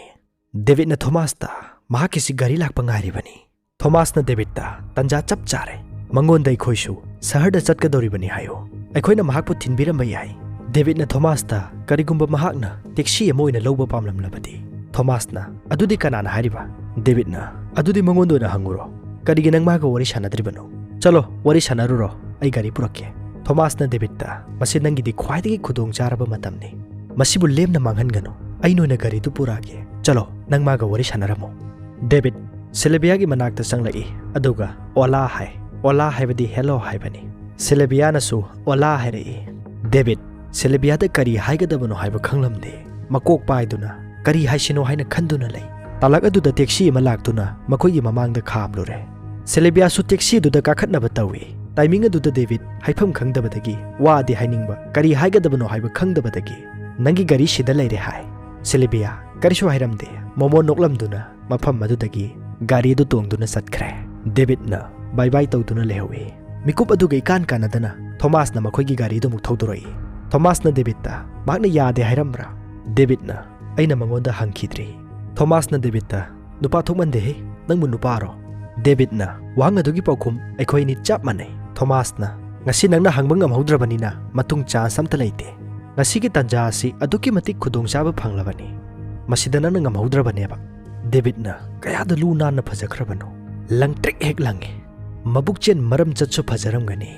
ꯗꯦꯕꯤꯗꯅ ꯊꯣꯃꯥꯁꯇ, "ꯃꯍꯥꯛꯀꯤꯁꯤ ꯒꯥꯔꯤ ꯂꯥꯛꯄ ꯉꯥꯏꯔꯤꯕꯅꯤ꯫" ꯊꯣꯃꯥꯁꯅ ꯗꯦꯕꯤꯗꯇ, "ꯇꯟꯖꯥ ꯆꯞ ꯆꯥꯔꯦ꯫ ꯃꯉꯣꯟꯗ ꯑꯩꯈꯣꯏꯁꯨ ꯁꯍꯔꯗ ꯆꯠꯀꯗꯧꯔꯤꯕꯅꯤ ꯍꯥꯏꯌꯨ꯫ ꯑꯩꯈꯣꯏꯅ ꯃꯍꯥꯛꯄꯨ ꯊꯤꯟꯕꯤꯔꯝꯕ ꯌꯥꯏ꯫" ꯗꯦꯕꯤꯗꯅ ꯊꯣꯃꯥꯁꯇ, "ꯀꯔꯤꯒꯨꯝꯕ ꯃꯍꯥꯛꯅ ꯇꯦꯛꯁꯤ ꯑꯃ ꯑꯣꯏꯅ ꯂꯧꯕ ꯄꯥꯝꯂꯝꯂꯕꯗꯤ?" ꯊꯣꯃꯥꯁꯅ, "ꯑꯗꯨꯗꯤ ꯀꯅꯥꯅ ꯍꯥꯏꯔꯤꯕ?" ꯗꯦꯕꯤꯗꯅ, "ꯑꯗꯨꯗꯤ ꯃꯉꯣꯟꯗ ꯑꯣꯏꯅ ꯍꯪꯉꯨꯔꯣ꯫ ꯀꯔꯤꯒꯤ ꯅꯪ ꯃꯥꯒ ꯋꯥꯔꯤ ꯁꯥꯟꯅꯗ꯭ꯔꯤꯕꯅꯣ? ꯆꯠꯂꯣ, ꯋꯥꯔꯤ ꯁꯥꯟꯅꯔꯨꯔꯣ, ꯑꯩ ꯒꯥꯔꯤ ꯄꯨꯔꯛꯀꯦ꯫" ꯊꯣꯃꯥꯁꯅ ꯗꯦꯕꯤꯠꯇ, "ꯃꯁꯤ ꯅꯪꯒꯤꯗꯤ ꯈ꯭ꯋꯥꯏꯗꯒꯤ ꯈꯨꯗꯣꯡꯆꯥꯔꯕ ꯃꯇꯝꯅꯤ꯫ ꯃꯁꯤꯕꯨ ꯂꯦꯝꯅ ꯃꯥꯡꯍꯟꯒꯅꯨ꯫ ꯑꯩꯅ ꯑꯣꯏꯅ ꯒꯥꯔꯤꯗꯨ ꯄꯨꯔꯛꯑꯒꯦ꯫ ꯆꯠꯂꯣ, ꯅꯪ ꯃꯥꯒ ꯋꯥꯔꯤ ꯁꯥꯟꯅꯔꯝꯃꯣ꯫" ꯗꯦꯕꯤꯠ ꯁꯤꯂꯦꯕꯤꯌꯥꯒꯤ ꯃꯅꯥꯛꯇ ꯆꯪꯂꯛꯏ, ꯑꯗꯨꯒ "ꯑꯣꯂꯥ" ꯍꯥꯏ꯫ ꯑꯣꯂꯥ ꯍꯥꯏꯕꯗꯤ "ꯍꯦꯜꯂꯣ" ꯍꯥꯏꯕꯅꯤ꯫ ꯁꯤꯂꯦꯕꯤꯌꯥꯅꯁꯨ "ꯑꯣꯂꯥ" ꯍꯥꯏꯔꯛꯏ꯫ ꯗꯦꯕꯤꯠ ꯁꯤꯂꯦꯕꯤꯌꯥꯗ ꯀꯔꯤ ꯍꯥꯏꯒꯗꯕꯅꯣ ꯍꯥꯏꯕ ꯈꯪꯂꯝꯗꯦ꯫ ꯃꯀꯣꯛ ꯄꯥꯏꯗꯨꯅ ꯀꯔꯤ ꯍꯥꯏꯁꯤꯅꯣ ꯍꯥꯏꯅ ꯈꯟꯗꯨꯅ ꯂꯩ꯫ ꯇꯥꯂꯛ ꯑꯗꯨꯗ ꯇꯦꯛꯁꯤ ꯑꯃ ꯂꯥꯛꯇꯨꯅ ꯃꯈꯣꯏꯒꯤ ꯃꯃꯥꯡꯗ ꯈꯥꯝꯂꯨꯔꯦ꯫ ꯁꯤꯂꯦꯕꯤꯌꯥꯁꯨ ꯇꯦꯛꯁꯤ ꯑꯗꯨꯗ ꯀꯥꯈꯠꯅꯕ ꯇꯧꯏ꯫ ꯇꯥꯏꯃꯤꯡ ꯑꯗꯨꯗ ꯗꯦꯕꯤꯠ ꯍꯥꯏꯐꯝ ꯈꯪꯗꯕꯗꯒꯤ, ꯋꯥꯗꯤ ꯍꯥꯏꯅꯤꯡꯕ, ꯀꯔꯤ ꯍꯥꯏꯒꯗꯕꯅꯣ ꯍꯥꯏꯕ ꯈꯪꯗꯕꯗꯒꯤ, "ꯅꯪꯒꯤ ꯒꯥꯔꯤ ꯁꯤꯗ ꯂꯩꯔꯦ" ꯍꯥꯏ꯫ ꯁꯤꯂꯦꯕꯤꯌꯥ ꯀꯔꯤꯁꯨ ꯍꯥꯏꯔꯝꯗꯦ꯫ ꯃꯣꯃꯣ ꯅꯣꯛꯂꯝꯗꯨꯅ ꯃꯐꯝ ꯑꯗꯨꯗꯒꯤ ꯒꯥꯔꯤ ꯑꯗꯨ ꯇꯣꯡꯗꯨꯅ ꯆꯠꯈ꯭ꯔꯦ꯫ ꯗꯦꯕꯤꯠꯅ ꯕꯥꯏ ꯕꯥꯏ ꯇꯧꯗꯨꯅ ꯂꯩꯍꯧꯏ꯫ ꯃꯤꯀꯨꯞ ꯑꯗꯨꯒ ꯏꯀꯥꯟ ꯀꯥꯟꯅꯗꯅ ꯊꯣꯃꯥꯁꯅ ꯃꯈꯣꯏꯒꯤ ꯒꯥꯔꯤꯗꯨ ꯑꯃꯨꯛ ꯊꯧꯗꯣꯔꯛꯏ꯫ ꯊꯣꯃꯥꯁꯅ ꯗꯦꯕꯤꯠꯇ, "ꯃꯍꯥꯛꯅ ꯌꯥꯗꯦ ꯍꯥꯏꯔꯝꯕ꯭ꯔꯥ?" ꯗꯦꯕꯤꯠꯅ, "ꯑꯩꯅ ꯃꯉꯣꯟꯗ ꯍꯪꯈꯤꯗ꯭ꯔꯤ꯫" ꯊꯣꯃꯥꯁꯅ ꯗꯦꯕꯤꯠꯇ, "ꯅꯨꯄꯥ ꯊꯣꯛꯃꯟꯗꯦꯍꯦ, ꯅꯪꯕꯨ ꯅꯨꯄꯥꯔꯣ?" ꯗꯦꯕꯤꯠꯅ, "ꯋꯥꯍꯪ ꯑꯗꯨꯒꯤ ꯄꯥꯎꯈꯨꯝ ꯑꯩꯈꯣꯏ ꯑꯅꯤ ꯆꯞ ꯃꯥꯟꯅꯩ꯫" ꯊꯣꯃꯥꯁꯅ, "ꯉꯁꯤ ꯅꯪꯅ ꯍꯪꯕ ꯉꯝꯍꯧꯗ꯭ꯔꯕꯅꯤꯅ ꯃꯇꯨꯡ ꯆꯥꯟꯁ ꯑꯝꯇ ꯂꯩꯇꯦ꯫ ꯉꯁꯤꯒꯤ ꯇꯥꯟꯖꯥ ꯑꯁꯤ ꯑꯗꯨꯛꯀꯤ ꯃꯇꯤꯛ ꯈꯨꯗꯣꯡꯆꯥꯕ ꯐꯪꯂꯕꯅꯤ꯫ ꯃꯁꯤꯗ ꯅꯪꯅ ꯉꯝꯍꯧꯗ꯭ꯔꯕꯅꯦꯕ꯫" ꯗꯦꯕꯤꯠꯅ, "ꯀꯌꯥꯗ ꯂꯨ ꯅꯥꯟꯅ ꯐꯖꯈ꯭ꯔꯕꯅꯣ꯫ ꯂꯪꯇ꯭ꯔꯤꯛ ꯍꯦꯛ ꯂꯪꯉꯤ꯫ ꯃꯕꯨꯛꯆꯦꯜ ꯃꯔꯝ ꯆꯠꯁꯨ ꯐꯖꯔꯝꯒꯅꯤ꯫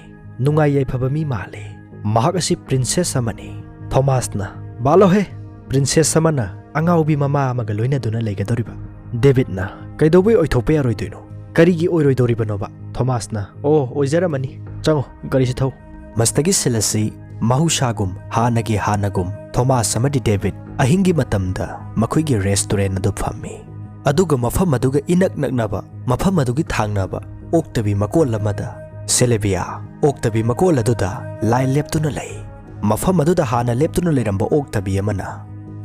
ꯅꯨꯡꯉꯥꯏ ꯌꯥꯏꯐꯕ ꯃꯤ ꯃꯥꯜꯂꯤ꯫ ꯃꯍꯥꯛ ꯑꯁꯤ ꯄ꯭ꯔꯤꯟꯁꯦꯁ ꯑꯃꯅꯤ꯫" ꯊꯣꯃꯥꯁꯅ, "ꯕꯥꯂꯣꯍꯦ, ꯄ꯭ꯔꯤꯟꯁꯦꯁ ꯑꯃꯅ ꯑꯉꯥꯎꯕꯤ ꯃꯃꯥ ꯑꯃꯒ ꯂꯣꯏꯅꯗꯨꯅ ꯂꯩꯒꯗꯧꯔꯤꯕ?" ꯗꯦꯕꯤꯠꯅ, "ꯀꯩꯗꯧꯕꯩ ꯑꯣꯏꯊꯣꯛꯄ ꯌꯥꯔꯣꯏꯗꯣꯏꯅꯣ? ꯀꯔꯤꯒꯤ ꯑꯣꯏꯔꯣꯏꯗꯧꯔꯤꯕꯅꯣꯕ?" ꯊꯣꯃꯥꯁꯅ, "ꯑꯣ, ꯑꯣꯏꯖꯔꯝꯃꯅꯤ꯫ ꯆꯪꯉꯣ, ꯒꯥꯔꯤꯁꯤ ꯊꯧ꯫" ꯃꯁꯤꯗꯒꯤ ꯁꯤꯟ ꯑꯁꯤ ꯃꯍꯧꯁꯥꯒꯨꯝ, ꯍꯥꯟꯅꯒꯤ ꯍꯥꯟꯅꯒꯨꯝ, ꯊꯣꯃꯥꯁ ꯑꯃꯗꯤ ꯗꯦꯕꯤꯠ ꯑꯍꯤꯡꯒꯤ ꯃꯇꯝꯗ ꯃꯈꯣꯏꯒꯤ ꯔꯦꯁꯇꯨꯔꯦꯟ ꯑꯗꯨ ꯐꯝꯃꯤ꯫ ꯑꯗꯨꯒ ꯃꯐꯝ ꯑꯗꯨꯒ ꯏꯅꯛ ꯅꯛꯅꯕ, ꯃꯐꯝ ꯑꯗꯨꯒꯤ ꯊꯥꯡꯅꯕ ꯑꯣꯛꯇꯕꯤ ꯃꯀꯣꯜ ꯑꯃꯗ ꯁꯦꯂꯦꯕꯤꯌꯥ ꯑꯣꯛꯇꯕꯤ ꯃꯀꯣꯜ ꯑꯗꯨꯗ ꯂꯥꯏ ꯂꯦꯞꯇꯨꯅ ꯂꯩ꯫ ꯃꯐꯝ ꯑꯗꯨꯗ ꯍꯥꯟꯅ ꯂꯦꯞꯇꯨꯅ ꯂꯩꯔꯝꯕ ꯑꯣꯛꯇꯕꯤ ꯑꯃꯅ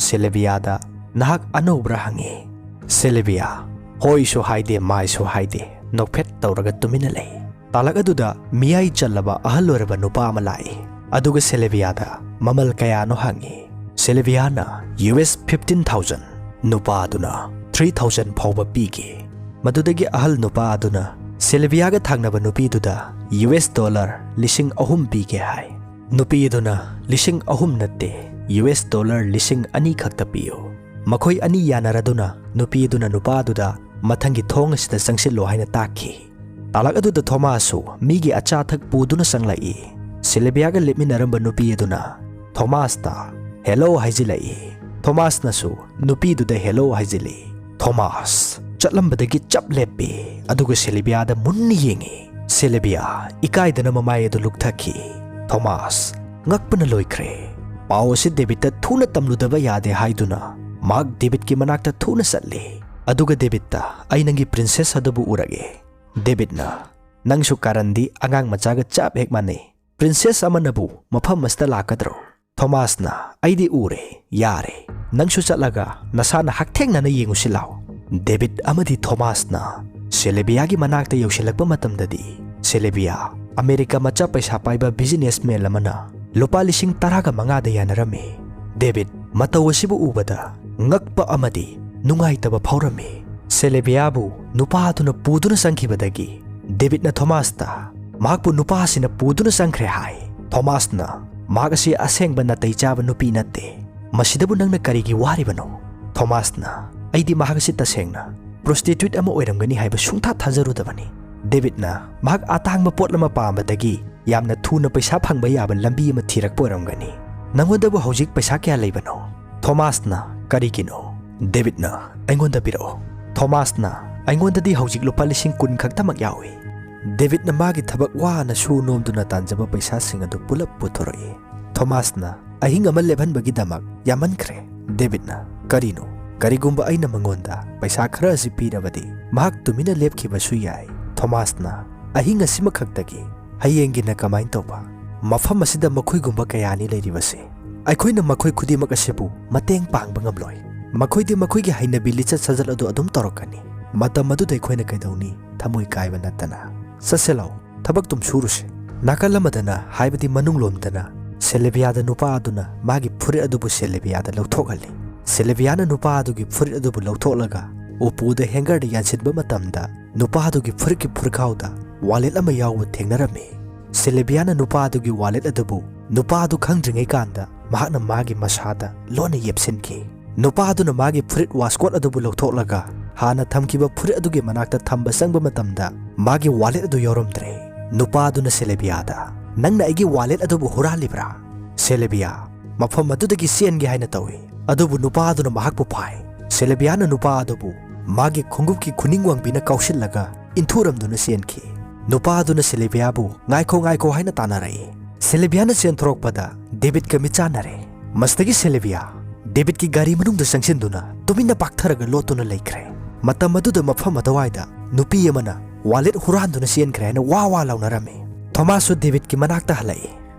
ꯁꯦꯂꯦꯕꯤꯌꯥꯗ, "ꯅꯍꯥꯛ ꯑꯅꯧꯕ꯭ꯔꯥ?" ꯍꯪꯉꯤ꯫ ꯁꯦꯂꯦꯕꯤꯌꯥ ꯍꯣꯏꯁꯨ ꯍꯥꯏꯗꯦ, ꯃꯥꯏꯁꯨ ꯍꯥꯏꯗꯦ, ꯅꯣꯛꯐꯦꯠ ꯇꯧꯔꯒ ꯇꯨꯃꯤꯟꯅ ꯂꯩ꯫ ꯇꯥꯂꯛ ꯑꯗꯨꯗ ꯃꯤꯌꯥꯏ ꯆꯜꯂꯕ ꯑꯍꯜ ꯑꯣꯏꯔꯕ ꯅꯨꯄꯥ ꯑꯃ ꯂꯥꯛꯏ, ꯑꯗꯨꯒ ꯁꯦꯂꯦꯕꯤꯌꯥꯗ ꯃꯃꯜ ꯀꯌꯥꯅꯣ ꯍꯪꯉꯤ꯫ ꯁꯦꯂꯦꯕꯤꯌꯥꯅ "ꯌꯨ ꯑꯦꯁ ꯐꯤꯐꯇꯤꯟ ꯊꯥꯎꯖꯟ", ꯅꯨꯄꯥ ꯑꯗꯨꯅ "ꯊ꯭ꯔꯤ ꯊꯥꯎꯖꯟ ꯐꯥꯎꯕ ꯄꯤꯒꯦ꯫" ꯃꯗꯨꯗꯒꯤ ꯑꯍꯜ ꯅꯨꯄꯥ ꯑꯗꯨꯅ ꯁꯦꯂꯦꯕꯤꯌꯥꯒ ꯊꯥꯡꯅꯕ ꯅꯨꯄꯤꯗꯨꯗ "ꯌꯨ ꯑꯦꯁ ꯗꯣꯂꯔ ꯂꯤꯁꯤꯡ ꯑꯍꯨꯝ ꯄꯤꯒꯦ" ꯍꯥꯏ꯫ ꯅꯨꯄꯤ ꯑꯗꯨꯅ "ꯂꯤꯁꯤꯡ ꯑꯍꯨꯝ ꯅꯠꯇꯦ, ꯌꯨ ꯑꯦꯁ ꯗꯣꯂꯔ ꯂꯤꯁꯤꯡ ꯑꯅꯤ ꯈꯛꯇ ꯄꯤꯌꯨ꯫" ꯃꯈꯣꯏ ꯑꯅꯤ ꯌꯥꯅꯔꯗꯨꯅ ꯅꯨꯄꯤ ꯑꯗꯨꯅ ꯅꯨꯄꯥ ꯑꯗꯨꯗ "ꯃꯊꯪꯒꯤ ꯊꯣꯡ ꯑꯁꯤꯗ ꯆꯪꯁꯤꯜꯂꯣ" ꯍꯥꯏꯅ ꯇꯥꯛꯈꯤ꯫ ꯇꯥꯂꯛ ꯑꯗꯨꯗ ꯊꯣꯃꯥꯁꯁꯨ ꯃꯤꯒꯤ ꯑꯆꯥ ꯑꯊꯛ ꯄꯨꯗꯨꯅ ꯆꯪꯂꯛꯏ꯫ ꯁꯤꯂꯤꯕꯤꯌꯥꯒ ꯂꯦꯞꯃꯤꯟꯅꯔꯝꯕ ꯅꯨꯄꯤ ꯑꯗꯨꯅ ꯊꯣꯃꯥꯁꯇ "ꯍꯦꯜꯂꯣ" ꯍꯥꯏꯖꯤꯜꯂꯛꯏ꯫ ꯊꯣꯃꯥꯁꯅꯁꯨ ꯅꯨꯄꯤꯗꯨꯗ "ꯍꯦꯜꯂꯣ" ꯍꯥꯏꯖꯤꯜꯂꯤ꯫ ꯊꯣꯃꯥꯁ ꯆꯠꯂꯝꯕꯗꯒꯤ ꯆꯞ ꯂꯦꯞꯄꯤ, ꯑꯗꯨꯒ ꯁꯤꯂꯤꯕꯤꯌꯥꯗ ꯃꯨꯟꯅ ꯌꯦꯡꯉꯤ꯫ ꯁꯤꯂꯤꯕꯤꯌꯥ ꯏꯀꯥꯏꯗꯅ ꯃꯃꯥꯏ ꯑꯗꯨ ꯂꯨꯛꯊꯈꯤ꯫ ꯊꯣꯃꯥꯁ ꯉꯛꯄꯅ ꯂꯣꯏꯈ꯭ꯔꯦ꯫ ꯄꯥꯎ ꯑꯁꯤ ꯗꯦꯕꯤꯠꯇ ꯊꯨꯅ ꯇꯝꯂꯨꯗꯕ ꯌꯥꯗꯦ ꯍꯥꯏꯗꯨꯅ ꯃꯍꯥꯛ ꯗꯦꯕꯤꯠꯀꯤ ꯃꯅꯥꯛꯇ ꯊꯨꯅ ꯆꯠꯂꯤ꯫ ꯑꯗꯨꯒ ꯗꯦꯕꯤꯠꯇ, "ꯑꯩ ꯅꯪꯒꯤ ꯄ꯭ꯔꯤꯟꯁꯦꯁ ꯑꯗꯨꯕꯨ ꯎꯔꯛꯑꯦ꯫" ꯗꯦꯕꯤꯠꯅ, "ꯅꯪꯁꯨ ꯀꯥꯔꯟꯗꯤ ꯑꯉꯥꯡ ꯃꯆꯥꯒ ꯆꯞ ꯍꯦꯛ ꯃꯥꯟꯅꯩ꯫ ꯄ꯭ꯔꯤꯟꯁꯦꯁ ꯑꯃꯅꯕꯨ ꯃꯐꯝ ꯑꯁꯤꯗ ꯂꯥꯛꯀꯗ꯭ꯔꯣ?" ꯊꯣꯃꯥꯁꯅ, "ꯑꯩꯗꯤ ꯎꯔꯦ, ꯌꯥꯔꯦ꯫ ꯅꯪꯁꯨ ꯆꯠꯂꯒ ꯅꯁꯥꯅ ꯍꯛꯊꯦꯡꯅꯅ ꯌꯦꯡꯉꯨꯁꯤ ꯂꯥꯎ꯫" ꯗꯦꯕꯤꯠ ꯑꯃꯗꯤ ꯊꯣꯃꯥꯁꯅ ꯁꯦꯂꯦꯕꯤꯌꯥꯒꯤ ꯃꯅꯥꯛꯇ ꯌꯧꯁꯤꯜꯂꯛꯄ ꯃꯇꯝꯗꯗꯤ, ꯁꯦꯂꯦꯕꯤꯌꯥ ꯑꯃꯦꯔꯤꯀꯥ ꯃꯆꯥ ꯄꯩꯁꯥ ꯄꯥꯏꯕ ꯕꯤꯖꯤꯅꯦꯁꯃꯦꯟ ꯑꯃꯅ ꯂꯨꯄꯥ ꯂꯤꯁꯤꯡ ꯇꯔꯥꯒ ꯃꯉꯥꯗ ꯌꯥꯅꯔꯝꯃꯤ꯫ ꯗꯦꯕꯤꯠ ꯃꯇꯧ ꯑꯁꯤꯕꯨ ꯎꯕꯗ ꯉꯛꯄ ꯑꯃꯗꯤ ꯅꯨꯡꯉꯥꯏꯇꯕ ꯐꯥꯎꯔꯝꯃꯤ꯫ ꯁꯦꯂꯦꯕꯤꯌꯥꯕꯨ ꯅꯨꯄꯥ ꯑꯗꯨꯅ ꯄꯨꯗꯨꯅ ꯆꯪꯈꯤꯕꯗꯒꯤ ꯗꯦꯕꯤꯠꯅ ꯊꯣꯃꯥꯁꯇ ꯃꯍꯥꯛꯄꯨ ꯅꯨꯄꯥ ꯑꯁꯤꯅ ꯄꯨꯗꯨꯅ ꯆꯪꯈ꯭ꯔꯦ ꯍꯥꯏ꯫ ꯊꯣꯃꯥꯁꯅ, "ꯃꯍꯥꯛ ꯑꯁꯤ ꯑꯁꯦꯡꯕ ꯅꯥꯇꯩ ꯆꯥꯕ ꯅꯨꯄꯤ ꯅꯠꯇꯦ꯫ ꯃꯁꯤꯗꯕꯨ ꯅꯪꯅ ꯀꯔꯤꯒꯤ ꯋꯥꯔꯤꯕꯅꯣ?" ꯊꯣꯃꯥꯁꯅ, "ꯑꯩꯗꯤ ꯃꯍꯥꯛ ꯑꯁꯤ ꯇꯁꯦꯡꯅ ꯄ꯭ꯔꯣꯁꯇꯤꯇ꯭ꯌꯨꯠ ꯑꯃ ꯑꯣꯏꯔꯝꯒꯅꯤ ꯍꯥꯏꯕ ꯁꯨꯡꯊꯥ ꯊꯥꯖꯔꯨꯗꯕꯅꯤ꯫" ꯗꯦꯕꯤꯠꯅ, "ꯃꯍꯥꯛ ꯑꯇꯥꯡꯕ ꯄꯣꯠ ꯑꯃ ꯄꯥꯝꯕꯗꯒꯤ ꯌꯥꯝꯅ ꯊꯨꯅ ꯄꯩꯁꯥ ꯐꯪꯕ ꯌꯥꯕ ꯂꯝꯕꯤ ꯑꯃ ꯊꯤꯔꯛꯄ ꯑꯣꯏꯔꯝꯒꯅꯤ꯫ ꯅꯉꯣꯟꯗꯕꯨ ꯍꯧꯖꯤꯛ ꯄꯩꯁꯥ ꯀꯌꯥ ꯂꯩꯕꯅꯣ?" ꯊꯣꯃꯥꯁꯅ, "ꯀꯔꯤꯒꯤꯅꯣ?" ꯗꯦꯕꯤꯠꯅ, "ꯑꯩꯉꯣꯟꯗ ꯄꯤꯔꯛꯑꯣ꯫" ꯊꯣꯃꯥꯁꯅ, "ꯑꯩꯉꯣꯟꯗꯗꯤ ꯍꯧꯖꯤꯛ ꯂꯨꯄꯥ ꯂꯤꯁꯤꯡ ꯀꯨꯟ ꯈꯛꯇꯃꯛ ꯌꯥꯎꯏ꯫" ꯗꯦꯕꯤꯠꯅ ꯃꯥꯒꯤ ꯊꯕꯛ ꯋꯥꯅ ꯁꯨ ꯅꯣꯝꯗꯨꯅ ꯇꯥꯟꯖꯕ ꯄꯩꯁꯥꯁꯤꯡ ꯑꯗꯨ ꯄꯨꯂꯞ ꯄꯨꯊꯣꯔꯛꯏ꯫ ꯊꯣꯃꯥꯁꯅ, "ꯑꯍꯤꯡ ꯑꯃ ꯂꯦꯞꯍꯟꯕꯒꯤꯗꯃꯛ ꯌꯥꯝꯃꯟꯈ꯭ꯔꯦ꯫" ꯗꯦꯕꯤꯠꯅ, "ꯀꯔꯤꯅꯣ? ꯀꯔꯤꯒꯨꯝꯕ ꯑꯩꯅ ꯃꯉꯣꯟꯗ ꯄꯩꯁꯥ ꯈꯔ ꯑꯁꯤ ꯄꯤꯔꯕꯗꯤ ꯃꯍꯥꯛ ꯇꯨꯃꯤꯟꯅ ꯂꯦꯞꯈꯤꯕꯁꯨ ꯌꯥꯏ꯫" ꯊꯣꯃꯥꯁꯅ, "ꯑꯍꯤꯡ ꯑꯁꯤꯃꯈꯛꯇꯒꯤ? ꯍꯌꯦꯡꯒꯤꯅ ꯀꯃꯥꯏꯅ ꯇꯧꯕ? ꯃꯐꯝ ꯑꯁꯤꯗ ꯃꯈꯣꯏꯒꯨꯝꯕ ꯀꯌꯥꯅꯤ ꯂꯩꯔꯤꯕꯁꯦ꯫ ꯑꯩꯈꯣꯏꯅ ꯃꯈꯣꯏ ꯈꯨꯗꯤꯡꯃꯛ ꯑꯁꯤꯕꯨ ꯃꯇꯦꯡ ꯄꯥꯡꯕ ꯉꯝꯂꯣꯏ꯫ ꯃꯈꯣꯏꯗꯤ ꯃꯈꯣꯏꯒꯤ ꯍꯩꯅꯕꯤ ꯂꯤꯆꯠ ꯁꯥꯖꯠ ꯑꯗꯨ ꯑꯗꯨꯝ ꯇꯧꯔꯛꯀꯅꯤ꯫ ꯃꯇꯝ ꯑꯗꯨꯗ ꯑꯩꯈꯣꯏꯅ ꯀꯩꯗꯧꯅꯤ? ꯊꯃꯣꯏ ꯀꯥꯏꯕ ꯅꯠꯇꯅ꯫ ꯆꯠꯁꯦ ꯂꯥꯎ, ꯊꯕꯛ ꯑꯗꯨꯝ ꯁꯨꯔꯨꯁꯦ꯫" ꯅꯥꯀꯜ ꯑꯃꯗꯅ, ꯍꯥꯏꯕꯗꯤ ꯃꯅꯨꯡꯂꯣꯝꯗꯅ, ꯁꯦꯂꯦꯕꯤꯌꯥꯗ ꯅꯨꯄꯥ ꯑꯗꯨꯅ ꯃꯥꯒꯤ ꯐꯨꯔꯤꯠ ꯑꯗꯨꯕꯨ ꯁꯦꯂꯦꯕꯤꯌꯥꯗ ꯂꯧꯊꯣꯛꯍꯜꯂꯤ꯫ ꯁꯦꯂꯦꯕꯤꯌꯥꯅ ꯅꯨꯄꯥ ꯑꯗꯨꯒꯤ ꯐꯨꯔꯤꯠ ꯑꯗꯨꯕꯨ ꯂꯧꯊꯣꯛꯂꯒ ꯎꯄꯨꯗ ꯍꯦꯡꯒꯔꯗ ꯌꯥꯟꯁꯤꯟꯕ ꯃꯇꯝꯗ, ꯅꯨꯄꯥ ꯑꯗꯨꯒꯤ ꯐꯨꯔꯤꯠꯀꯤ ꯐꯨꯔꯈꯥꯎꯗ ꯋꯥꯂꯦꯠ ꯑꯃ ꯌꯥꯎꯕ ꯊꯦꯡꯅꯔꯝꯃꯤ꯫ ꯁꯦꯂꯦꯕꯤꯌꯥꯅ ꯅꯨꯄꯥ ꯑꯗꯨꯒꯤ ꯋꯥꯂꯦꯠ ꯑꯗꯨꯕꯨ ꯅꯨꯄꯥ ꯑꯗꯨ ꯈꯪꯗ꯭ꯔꯤꯉꯩ ꯀꯥꯟꯗ ꯃꯍꯥꯛꯅ ꯃꯥꯒꯤ ꯃꯁꯥꯗ ꯂꯣꯟꯅ ꯌꯦꯞꯁꯤꯟꯈꯤ꯫ ꯅꯨꯄꯥ ꯑꯗꯨꯅ ꯃꯥꯒꯤ ꯐꯨꯔꯤꯠ ꯋꯥꯁꯀꯣꯠ ꯑꯗꯨꯕꯨ ꯂꯧꯊꯣꯛꯂꯒ ꯍꯥꯟꯅ ꯊꯝꯈꯤꯕ ꯐꯨꯔꯤꯠ ꯑꯗꯨꯒꯤ ꯃꯅꯥꯛꯇ ꯊꯝꯕ ꯆꯪꯕ ꯃꯇꯝꯗ, ꯃꯥꯒꯤ ꯋꯥꯂꯦꯠ ꯑꯗꯨ ꯌꯥꯎꯔꯝꯗ꯭ꯔꯦ꯫ ꯅꯨꯄꯥ ꯑꯗꯨꯅ ꯁꯦꯂꯦꯕꯤꯌꯥꯗ, "ꯅꯪꯅ ꯑꯩꯒꯤ ꯋꯥꯂꯦꯠ ꯑꯗꯨꯕꯨ ꯍꯨꯔꯥꯜꯂꯤꯕ꯭ꯔꯥ?" ꯁꯦꯂꯦꯕꯤꯌꯥ ꯃꯐꯝ ꯑꯗꯨꯗꯒꯤ ꯆꯦꯟꯒꯦ ꯍꯥꯏꯅ ꯇꯧꯏ, ꯑꯗꯨꯕꯨ ꯅꯨꯄꯥ ꯑꯗꯨꯅ ꯃꯍꯥꯛꯄꯨ ꯐꯥꯏ꯫ ꯁꯦꯂꯦꯕꯤꯌꯥꯅ ꯅꯨꯄꯥ ꯑꯗꯨꯕꯨ ꯃꯥꯒꯤ ꯈꯣꯡꯎꯞꯀꯤ ꯈꯨꯅꯤꯡ ꯋꯥꯡꯕꯤꯅ ꯀꯥꯎꯁꯤꯜꯂꯒ ꯏꯟꯊꯨꯔꯝꯗꯨꯅ ꯆꯦꯟꯈꯤ꯫ ꯅꯨꯄꯥ ꯑꯗꯨꯅ ꯁꯦꯂꯦꯕꯤꯌꯥꯕꯨ "ꯉꯥꯏꯈꯣ, ꯉꯥꯏꯈꯣ" ꯍꯥꯏꯅ ꯇꯥꯟꯅꯔꯛꯏ꯫ ꯁꯦꯂꯦꯕꯤꯌꯥꯅ ꯆꯦꯟꯊꯣꯔꯛꯄꯗ ꯗꯦꯕꯤꯠꯀ ꯃꯤꯠꯆꯥꯟꯅꯔꯦ꯫ ꯃꯁꯤꯗꯒꯤ ꯁꯦꯂꯦꯕꯤꯌꯥ ꯗꯦꯕꯤꯠꯀꯤ ꯒꯥꯔꯤ ꯃꯅꯨꯡꯗ ꯆꯪꯁꯤꯟꯗꯨꯅ ꯇꯨꯃꯤꯟꯅ ꯄꯥꯛꯊꯔꯒ ꯂꯣꯠꯇꯨꯅ ꯂꯩꯈ꯭ꯔꯦ꯫ ꯃꯇꯝ ꯑꯗꯨꯗ ꯃꯐꯝ ꯑꯗꯨꯋꯥꯏꯗ ꯅꯨꯄꯤ ꯑꯃꯅ "ꯋꯥꯂꯦꯠ ꯍꯨꯔꯥꯟꯗꯨꯅ ꯆꯦꯟꯈ꯭ꯔꯦ" ꯍꯥꯏꯅ ꯋꯥ ꯋꯥ ꯂꯥꯎꯅꯔꯝꯃꯤ꯫ ꯊꯣꯃꯥꯁꯁꯨ ꯗꯦꯕꯤꯠꯀꯤ ꯃꯅꯥꯛꯇ ꯍꯜꯂꯛꯏ꯫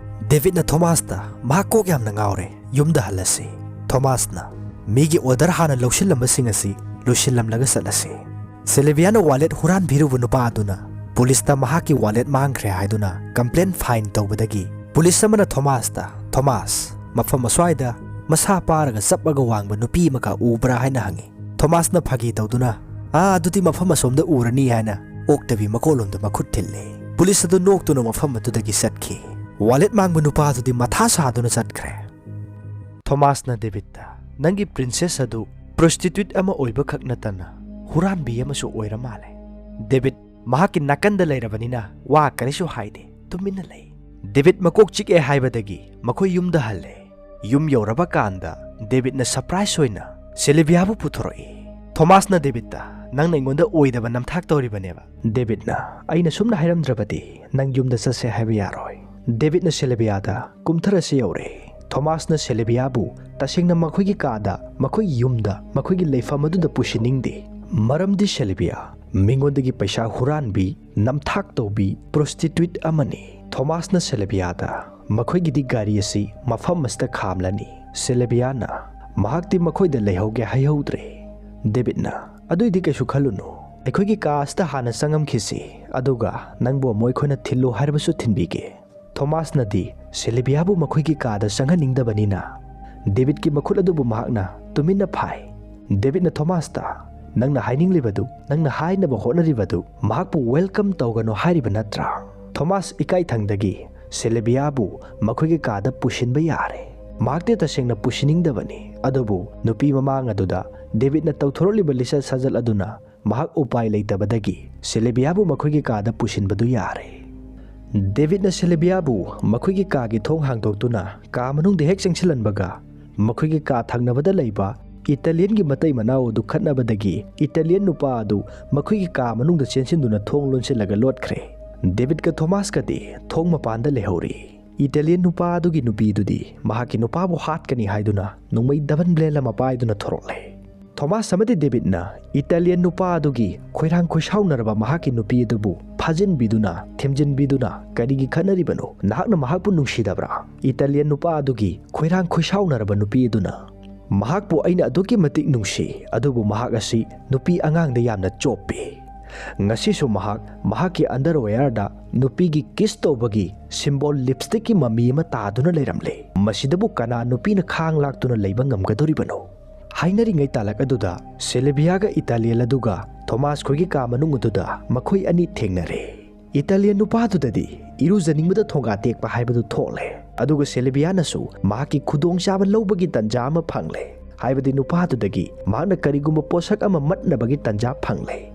ꯗꯦꯕꯤꯠꯅ ꯊꯣꯃꯥꯁꯇ "ꯃꯍꯥꯛ ꯀꯣꯛ ꯌꯥꯝꯅ ꯉꯥꯎꯔꯦ, ꯌꯨꯝꯗ ꯍꯜꯂꯁꯤ"꯫ ꯊꯣꯃꯥꯁꯅ "ꯃꯤꯒꯤ ꯑꯣꯔꯗꯔ ꯍꯥꯟꯅ ꯂꯧꯁꯤꯜꯂꯝꯕꯁꯤꯡ ꯑꯁꯤ ꯂꯣꯏꯁꯤꯜꯂꯝꯂꯒ ꯆꯠꯂꯁꯤ"꯫ ꯁꯦꯂꯦꯕꯤꯌꯥꯅ ꯋꯥꯂꯦꯠ ꯍꯨꯔꯥꯟꯕꯤꯔꯨꯕ ꯅꯨꯄꯥ ꯑꯗꯨꯅ ꯄꯨꯂꯤꯁꯇ ꯃꯍꯥꯛꯀꯤ ꯋꯥꯂꯦꯠ ꯃꯥꯡꯈ꯭ꯔꯦ ꯍꯥꯏꯗꯨꯅ ꯀꯝꯄ꯭ꯂꯦꯟ ꯐꯥꯏꯟ ꯇꯧꯕꯗꯒꯤ ꯄꯨꯂꯤꯁ ꯑꯃꯅ ꯊꯣꯃꯥꯁꯇ, "ꯊꯣꯃꯥꯁ, ꯃꯐꯝ ꯑꯁ꯭ꯋꯥꯏꯗ ꯃꯁꯥ ꯄꯥꯔꯒ ꯆꯞꯄꯒ ꯋꯥꯡꯕ ꯅꯨꯄꯤ ꯑꯃꯒ ꯎꯕ꯭ꯔꯥ?" ꯍꯥꯏꯅ ꯍꯪꯉꯤ꯫ ꯊꯣꯃꯥꯁꯅ ꯐꯥꯒꯤ ꯇꯧꯗꯨꯅ, "ꯑꯥ, ꯑꯗꯨꯗꯤ ꯃꯐꯝ ꯑꯁꯣꯝꯗ ꯎꯔꯅꯤ" ꯍꯥꯏꯅ ꯑꯣꯛꯇꯕꯤ ꯃꯀꯣꯜꯂꯣꯝꯗ ꯃꯈꯨꯠ ꯊꯤꯜꯂꯤ꯫ ꯄꯨꯂꯤꯁ ꯑꯗꯨ ꯅꯣꯛꯇꯨꯅ ꯃꯐꯝ ꯑꯗꯨꯗꯒꯤ ꯆꯠꯈꯤ꯫ ꯋꯥꯂꯦꯠ ꯃꯥꯡꯕ ꯅꯨꯄꯥ ꯑꯗꯨꯗꯤ ꯃꯊꯥ ꯁꯥꯗꯨꯅ ꯆꯠꯈ꯭ꯔꯦ꯫ ꯊꯣꯃꯥꯁꯅ ꯗꯦꯕꯤꯠꯇ, "ꯅꯪꯒꯤ ꯄ꯭ꯔꯤꯟꯁꯦꯁ ꯑꯗꯨ ꯄ꯭ꯔꯣꯁꯇꯤꯇ꯭ꯌꯨꯠ ꯑꯃ ꯑꯣꯏꯕ ꯈꯛ ꯅꯠꯇꯅ ꯍꯨꯔꯥꯟꯕꯤ ꯑꯃꯁꯨ ꯑꯣꯏꯔ ꯃꯥꯜꯂꯦ"꯫ ꯗꯦꯕꯤꯠ ꯃꯍꯥꯛꯀꯤ ꯅꯥꯀꯟꯗ ꯂꯩꯔꯕꯅꯤꯅ ꯋꯥ ꯀꯔꯤꯁꯨ ꯍꯥꯏꯗꯦ, ꯇꯨꯃꯤꯟꯅ ꯂꯩ꯫ ꯗꯦꯕꯤꯠ ꯃꯀꯣꯛ ꯆꯤꯛꯑꯦ ꯍꯥꯏꯕꯗꯒꯤ ꯃꯈꯣꯏ ꯌꯨꯝꯗ ꯍꯜꯂꯦ꯫ ꯌꯨꯝ ꯌꯧꯔꯕ ꯀꯥꯟꯗ ꯗꯦꯕꯤꯠꯅ ꯁꯔꯄ꯭ꯔꯥꯏꯖ ꯑꯣꯏꯅ ꯁꯦꯂꯦꯕꯤꯌꯥꯕꯨ ꯄꯨꯊꯣꯔꯛꯏ꯫ ꯊꯣꯃꯥꯁꯅ ꯗꯦꯕꯤꯠꯇ, "ꯅꯪꯅ ꯑꯩꯉꯣꯟꯗ ꯑꯣꯏꯗꯕ ꯅꯝꯊꯥꯛ ꯇꯧꯔꯤꯕꯅꯦꯕ"꯫ ꯗꯦꯕꯤꯠꯅ, "ꯑꯩꯅ ꯁꯨꯝꯅ ꯍꯥꯏꯔꯝꯗ꯭ꯔꯕꯗꯤ ꯅꯪ ꯌꯨꯝꯗ ꯆꯠꯁꯦ ꯍꯥꯏꯕ ꯌꯥꯔꯣꯏ"꯫ ꯗꯦꯕꯤꯠꯅ ꯁꯦꯂꯦꯕꯤꯌꯥꯗ ꯀꯨꯝꯊꯔꯁꯤ ꯌꯧꯔꯦ꯫ ꯊꯣꯃꯥꯁꯅ ꯁꯦꯂꯦꯕꯤꯌꯥꯕꯨ ꯇꯁꯦꯡꯅ ꯃꯈꯣꯏꯒꯤ ꯀꯥꯗ, ꯃꯈꯣꯏꯒꯤ ꯌꯨꯝꯗ, ꯃꯈꯣꯏꯒꯤ ꯂꯩꯐꯝ ꯑꯗꯨꯗ ꯄꯨꯁꯤꯟꯅꯤꯡꯗꯦ꯫ ꯃꯔꯝꯗꯤ ꯁꯦꯂꯦꯕꯤꯌꯥ ꯃꯤꯉꯣꯟꯗꯒꯤ ꯄꯩꯁꯥ ꯍꯨꯔꯥꯟꯕꯤ, ꯅꯝꯊꯥꯛ ꯇꯧꯕꯤ, ꯄ꯭ꯔꯣꯁꯇꯤꯇ꯭ꯌꯨꯠ ꯑꯃꯅꯤ꯫ ꯊꯣꯃꯥꯁꯅ ꯁꯦꯂꯦꯕꯤꯌꯥꯗ, "ꯃꯈꯣꯏꯒꯤꯗꯤ ꯒꯥꯔꯤ ꯑꯁꯤ ꯃꯐꯝ ꯑꯁꯤꯗ ꯈꯥꯝꯂꯅꯤ"꯫ ꯁꯦꯂꯦꯕꯤꯌꯥꯅ, "ꯃꯍꯥꯛꯇꯤ ꯃꯈꯣꯏꯗ ꯂꯩꯍꯧꯒꯦ ꯍꯥꯏꯍꯧꯗ꯭ꯔꯦ"꯫ ꯗꯦꯕꯤꯠꯅ, "ꯑꯗꯨꯏꯗꯤ ꯀꯩꯁꯨ ꯈꯜꯂꯨꯅꯨ, ꯑꯩꯈꯣꯏꯒꯤ ꯀꯥ ꯑꯁꯤꯗ ꯍꯥꯟꯅ ꯆꯪꯉꯝꯈꯤꯁꯤ, ꯑꯗꯨꯒ ꯅꯪꯕꯨ ꯑꯃꯨꯛ ꯑꯩꯈꯣꯏꯅ ꯊꯤꯜꯂꯨ ꯍꯥꯏꯔꯕꯁꯨ ꯊꯤꯟꯕꯤꯒꯦ"꯫ ꯊꯣꯃꯥꯁꯅꯗꯤ ꯁꯦꯂꯦꯕꯤꯌꯥꯕꯨ ꯃꯈꯣꯏꯒꯤ ꯀꯥꯗ ꯆꯪꯍꯟꯅꯤꯡꯗꯕꯅꯤꯅ ꯗꯦꯕꯤꯠꯀꯤ ꯃꯈꯨꯠ ꯑꯗꯨꯕꯨ ꯃꯍꯥꯛꯅ ꯇꯨꯃꯤꯟꯅ ꯐꯥꯏ꯫ ꯗꯦꯕꯤꯠꯅ ꯊꯣꯃꯥꯁꯇ, "ꯅꯪꯅ ꯍꯥꯏꯅꯤꯡꯂꯤꯕꯗꯨ, ꯅꯪꯅ ꯍꯥꯏꯅꯕ ꯍꯣꯠꯅꯔꯤꯕꯗꯨ ꯃꯍꯥꯛꯄꯨ ꯋꯦꯜꯀꯝ ꯇꯧꯒꯅꯨ ꯍꯥꯏꯔꯤꯕ ꯅꯠꯇ꯭ꯔꯥ?" ꯊꯣꯃꯥꯁ ꯏꯀꯥꯏꯊꯪꯗꯒꯤ ꯁꯦꯂꯦꯕꯤꯌꯥꯕꯨ ꯃꯈꯣꯏꯒꯤ ꯀꯥꯗ ꯄꯨꯁꯤꯟꯕ ꯌꯥꯔꯦ꯫ ꯃꯍꯥꯛꯇꯤ ꯇꯁꯦꯡꯅ ꯄꯨꯁꯤꯟꯅꯤꯡꯗꯕꯅꯤ, ꯑꯗꯨꯕꯨ ꯅꯨꯄꯤ ꯃꯃꯥꯡ ꯑꯗꯨꯗ ꯗꯦꯕꯤꯠꯅ ꯇꯧꯊꯣꯔꯛꯂꯤꯕ ꯂꯤꯆꯠ ꯁꯥꯖꯠ ꯑꯗꯨꯅ ꯃꯍꯥꯛ ꯎꯄꯥꯏ ꯂꯩꯇꯕꯗꯒꯤ ꯁꯦꯂꯦꯕꯤꯌꯥꯕꯨ ꯃꯈꯣꯏꯒꯤ ꯀꯥꯗ ꯄꯨꯁꯤꯟꯕꯗꯨ ꯌꯥꯔꯦ꯫ ꯗꯦꯕꯤꯠꯅ ꯁꯤꯂꯤꯕꯤꯌꯥꯕꯨ ꯃꯈꯣꯏꯒꯤ ꯀꯥꯒꯤ ꯊꯣꯡ ꯍꯥꯡꯗꯣꯛꯇꯨꯅ ꯀꯥ ꯃꯅꯨꯡꯗ ꯍꯦꯛ ꯆꯪꯁꯤꯜꯍꯟꯕꯒ, ꯃꯈꯣꯏꯒꯤ ꯀꯥ ꯊꯪꯅꯕꯗ ꯂꯩꯕ ꯏꯇꯥꯂꯤꯌꯟꯒꯤ ꯃꯇꯩ ꯃꯅꯥꯎ ꯑꯗꯨ ꯈꯠꯅꯕꯗꯒꯤ ꯏꯇꯥꯂꯤꯌꯟ ꯅꯨꯄꯥ ꯑꯗꯨ ꯃꯈꯣꯏꯒꯤ ꯀꯥ ꯃꯅꯨꯡꯗ ꯆꯦꯟꯁꯤꯟꯗꯨꯅ ꯊꯣꯡ ꯂꯣꯟꯁꯤꯜꯂꯒ ꯂꯣꯠꯈ꯭ꯔꯦ꯫ ꯗꯦꯕꯤꯠꯀ ꯊꯣꯃꯥꯁꯀꯗꯤ ꯊꯣꯡ ꯃꯄꯥꯟꯗ ꯂꯩꯍꯧꯔꯤ꯫ ꯏꯇꯥꯂꯤꯌꯟ ꯅꯨꯄꯥ ꯑꯗꯨꯒꯤ ꯅꯨꯄꯤꯗꯨꯗꯤ ꯃꯍꯥꯛꯀꯤ ꯅꯨꯄꯥꯕꯨ ꯍꯥꯠꯀꯅꯤ ꯍꯥꯏꯗꯨꯅ ꯅꯣꯡꯃꯩ ꯗꯕꯜ ꯕ꯭ꯂꯦꯜ ꯑꯃ ꯄꯥꯏꯗꯨꯅ ꯊꯣꯔꯛꯂꯦ꯫ ꯊꯣꯃꯥꯁ ꯑꯃꯗꯤ ꯗꯦꯕꯤꯠꯅ ꯏꯇꯥꯂꯤꯌꯟ ꯅꯨꯄꯥ ꯑꯗꯨꯒꯤ ꯈꯣꯏꯔꯥꯡ ꯈꯣꯏꯁꯥꯎꯅꯔꯕ ꯃꯍꯥꯛꯀꯤ ꯅꯨꯄꯤ ꯑꯗꯨꯕꯨ ꯐꯥꯖꯤꯟꯕꯤꯗꯨꯅ, ꯊꯦꯝꯖꯤꯟꯕꯤꯗꯨꯅ, "ꯀꯔꯤꯒꯤ ꯈꯠꯅꯔꯤꯕꯅꯣ? ꯅꯍꯥꯛꯅ ꯃꯍꯥꯛꯄꯨ ꯅꯨꯡꯁꯤꯗꯕ꯭ꯔꯥ?" ꯏꯇꯥꯂꯤꯌꯟ ꯅꯨꯄꯥ ꯑꯗꯨꯒꯤ ꯈꯣꯏꯔꯥꯡ ꯈꯣꯏꯁꯥꯎꯅꯔꯕ ꯅꯨꯄꯤ ꯑꯗꯨꯅ, "ꯃꯍꯥꯛꯄꯨ ꯑꯩꯅ ꯑꯗꯨꯛꯀꯤ ꯃꯇꯤꯛ ꯅꯨꯡꯁꯤ, ꯑꯗꯨꯕꯨ ꯃꯍꯥꯛ ꯑꯁꯤ ꯅꯨꯄꯤ ꯑꯉꯥꯡꯗ ꯌꯥꯝꯅ ꯆꯣꯞꯄꯤ꯫ ꯉꯁꯤꯁꯨ ꯃꯍꯥꯛ ꯃꯍꯥꯛꯀꯤ ꯑꯟꯗꯔꯋꯦꯌꯔꯗ ꯅꯨꯄꯤꯒꯤ ꯀꯤꯁ ꯇꯧꯕꯒꯤ ꯁꯤꯝꯕꯣꯜ ꯂꯤꯞꯁꯇꯤꯛꯀꯤ ꯃꯃꯤ ꯑꯃ ꯇꯥꯗꯨꯅ ꯂꯩꯔꯝꯂꯦ꯫ ꯃꯁꯤꯗꯕꯨ ꯀꯅꯥ ꯅꯨꯄꯤꯅ ꯈꯥꯡ ꯂꯥꯛꯇꯨꯅ ꯂꯩꯕ ꯉꯝꯒꯗꯧꯔꯤꯕꯅꯣ?" ꯍꯥꯏꯅꯔꯤꯉꯩ ꯇꯥꯂꯛ ꯑꯗꯨꯗ ꯁꯤꯂꯤꯕꯤꯌꯥꯒ ꯏꯇꯥꯂꯤꯌꯟ ꯑꯗꯨꯒ ꯊꯣꯃꯥꯁ ꯈꯣꯏꯒꯤ ꯀꯥ ꯃꯅꯨꯡ ꯑꯗꯨꯗ ꯃꯈꯣꯏ ꯑꯅꯤ ꯊꯦꯡꯅꯔꯦ꯫ ꯏꯇꯥꯂꯤꯌꯟ ꯅꯨꯄꯥꯗꯨꯗꯗꯤ ꯏꯔꯨꯖꯅꯤꯡꯕꯗ ꯊꯣꯡꯒꯥ ꯇꯦꯛꯄ ꯍꯥꯏꯕꯗꯨ ꯊꯣꯛꯂꯦ, ꯑꯗꯨꯒ ꯁꯤꯂꯤꯕꯤꯌꯥꯅꯁꯨ ꯃꯍꯥꯛꯀꯤ ꯈꯨꯗꯣꯡꯆꯥꯕ ꯂꯧꯕꯒꯤ ꯇꯟꯖꯥ ꯑꯃ ꯐꯪꯂꯦ, ꯍꯥꯏꯕꯗꯤ ꯅꯨꯄꯥꯗꯨꯗꯒꯤ ꯃꯍꯥꯛꯅ ꯀꯔꯤꯒꯨꯝꯕ ꯄꯣꯠꯁꯛ ꯑꯃ ꯃꯠꯅꯕꯒꯤ ꯇꯟꯖꯥ ꯐꯪꯂꯦ꯫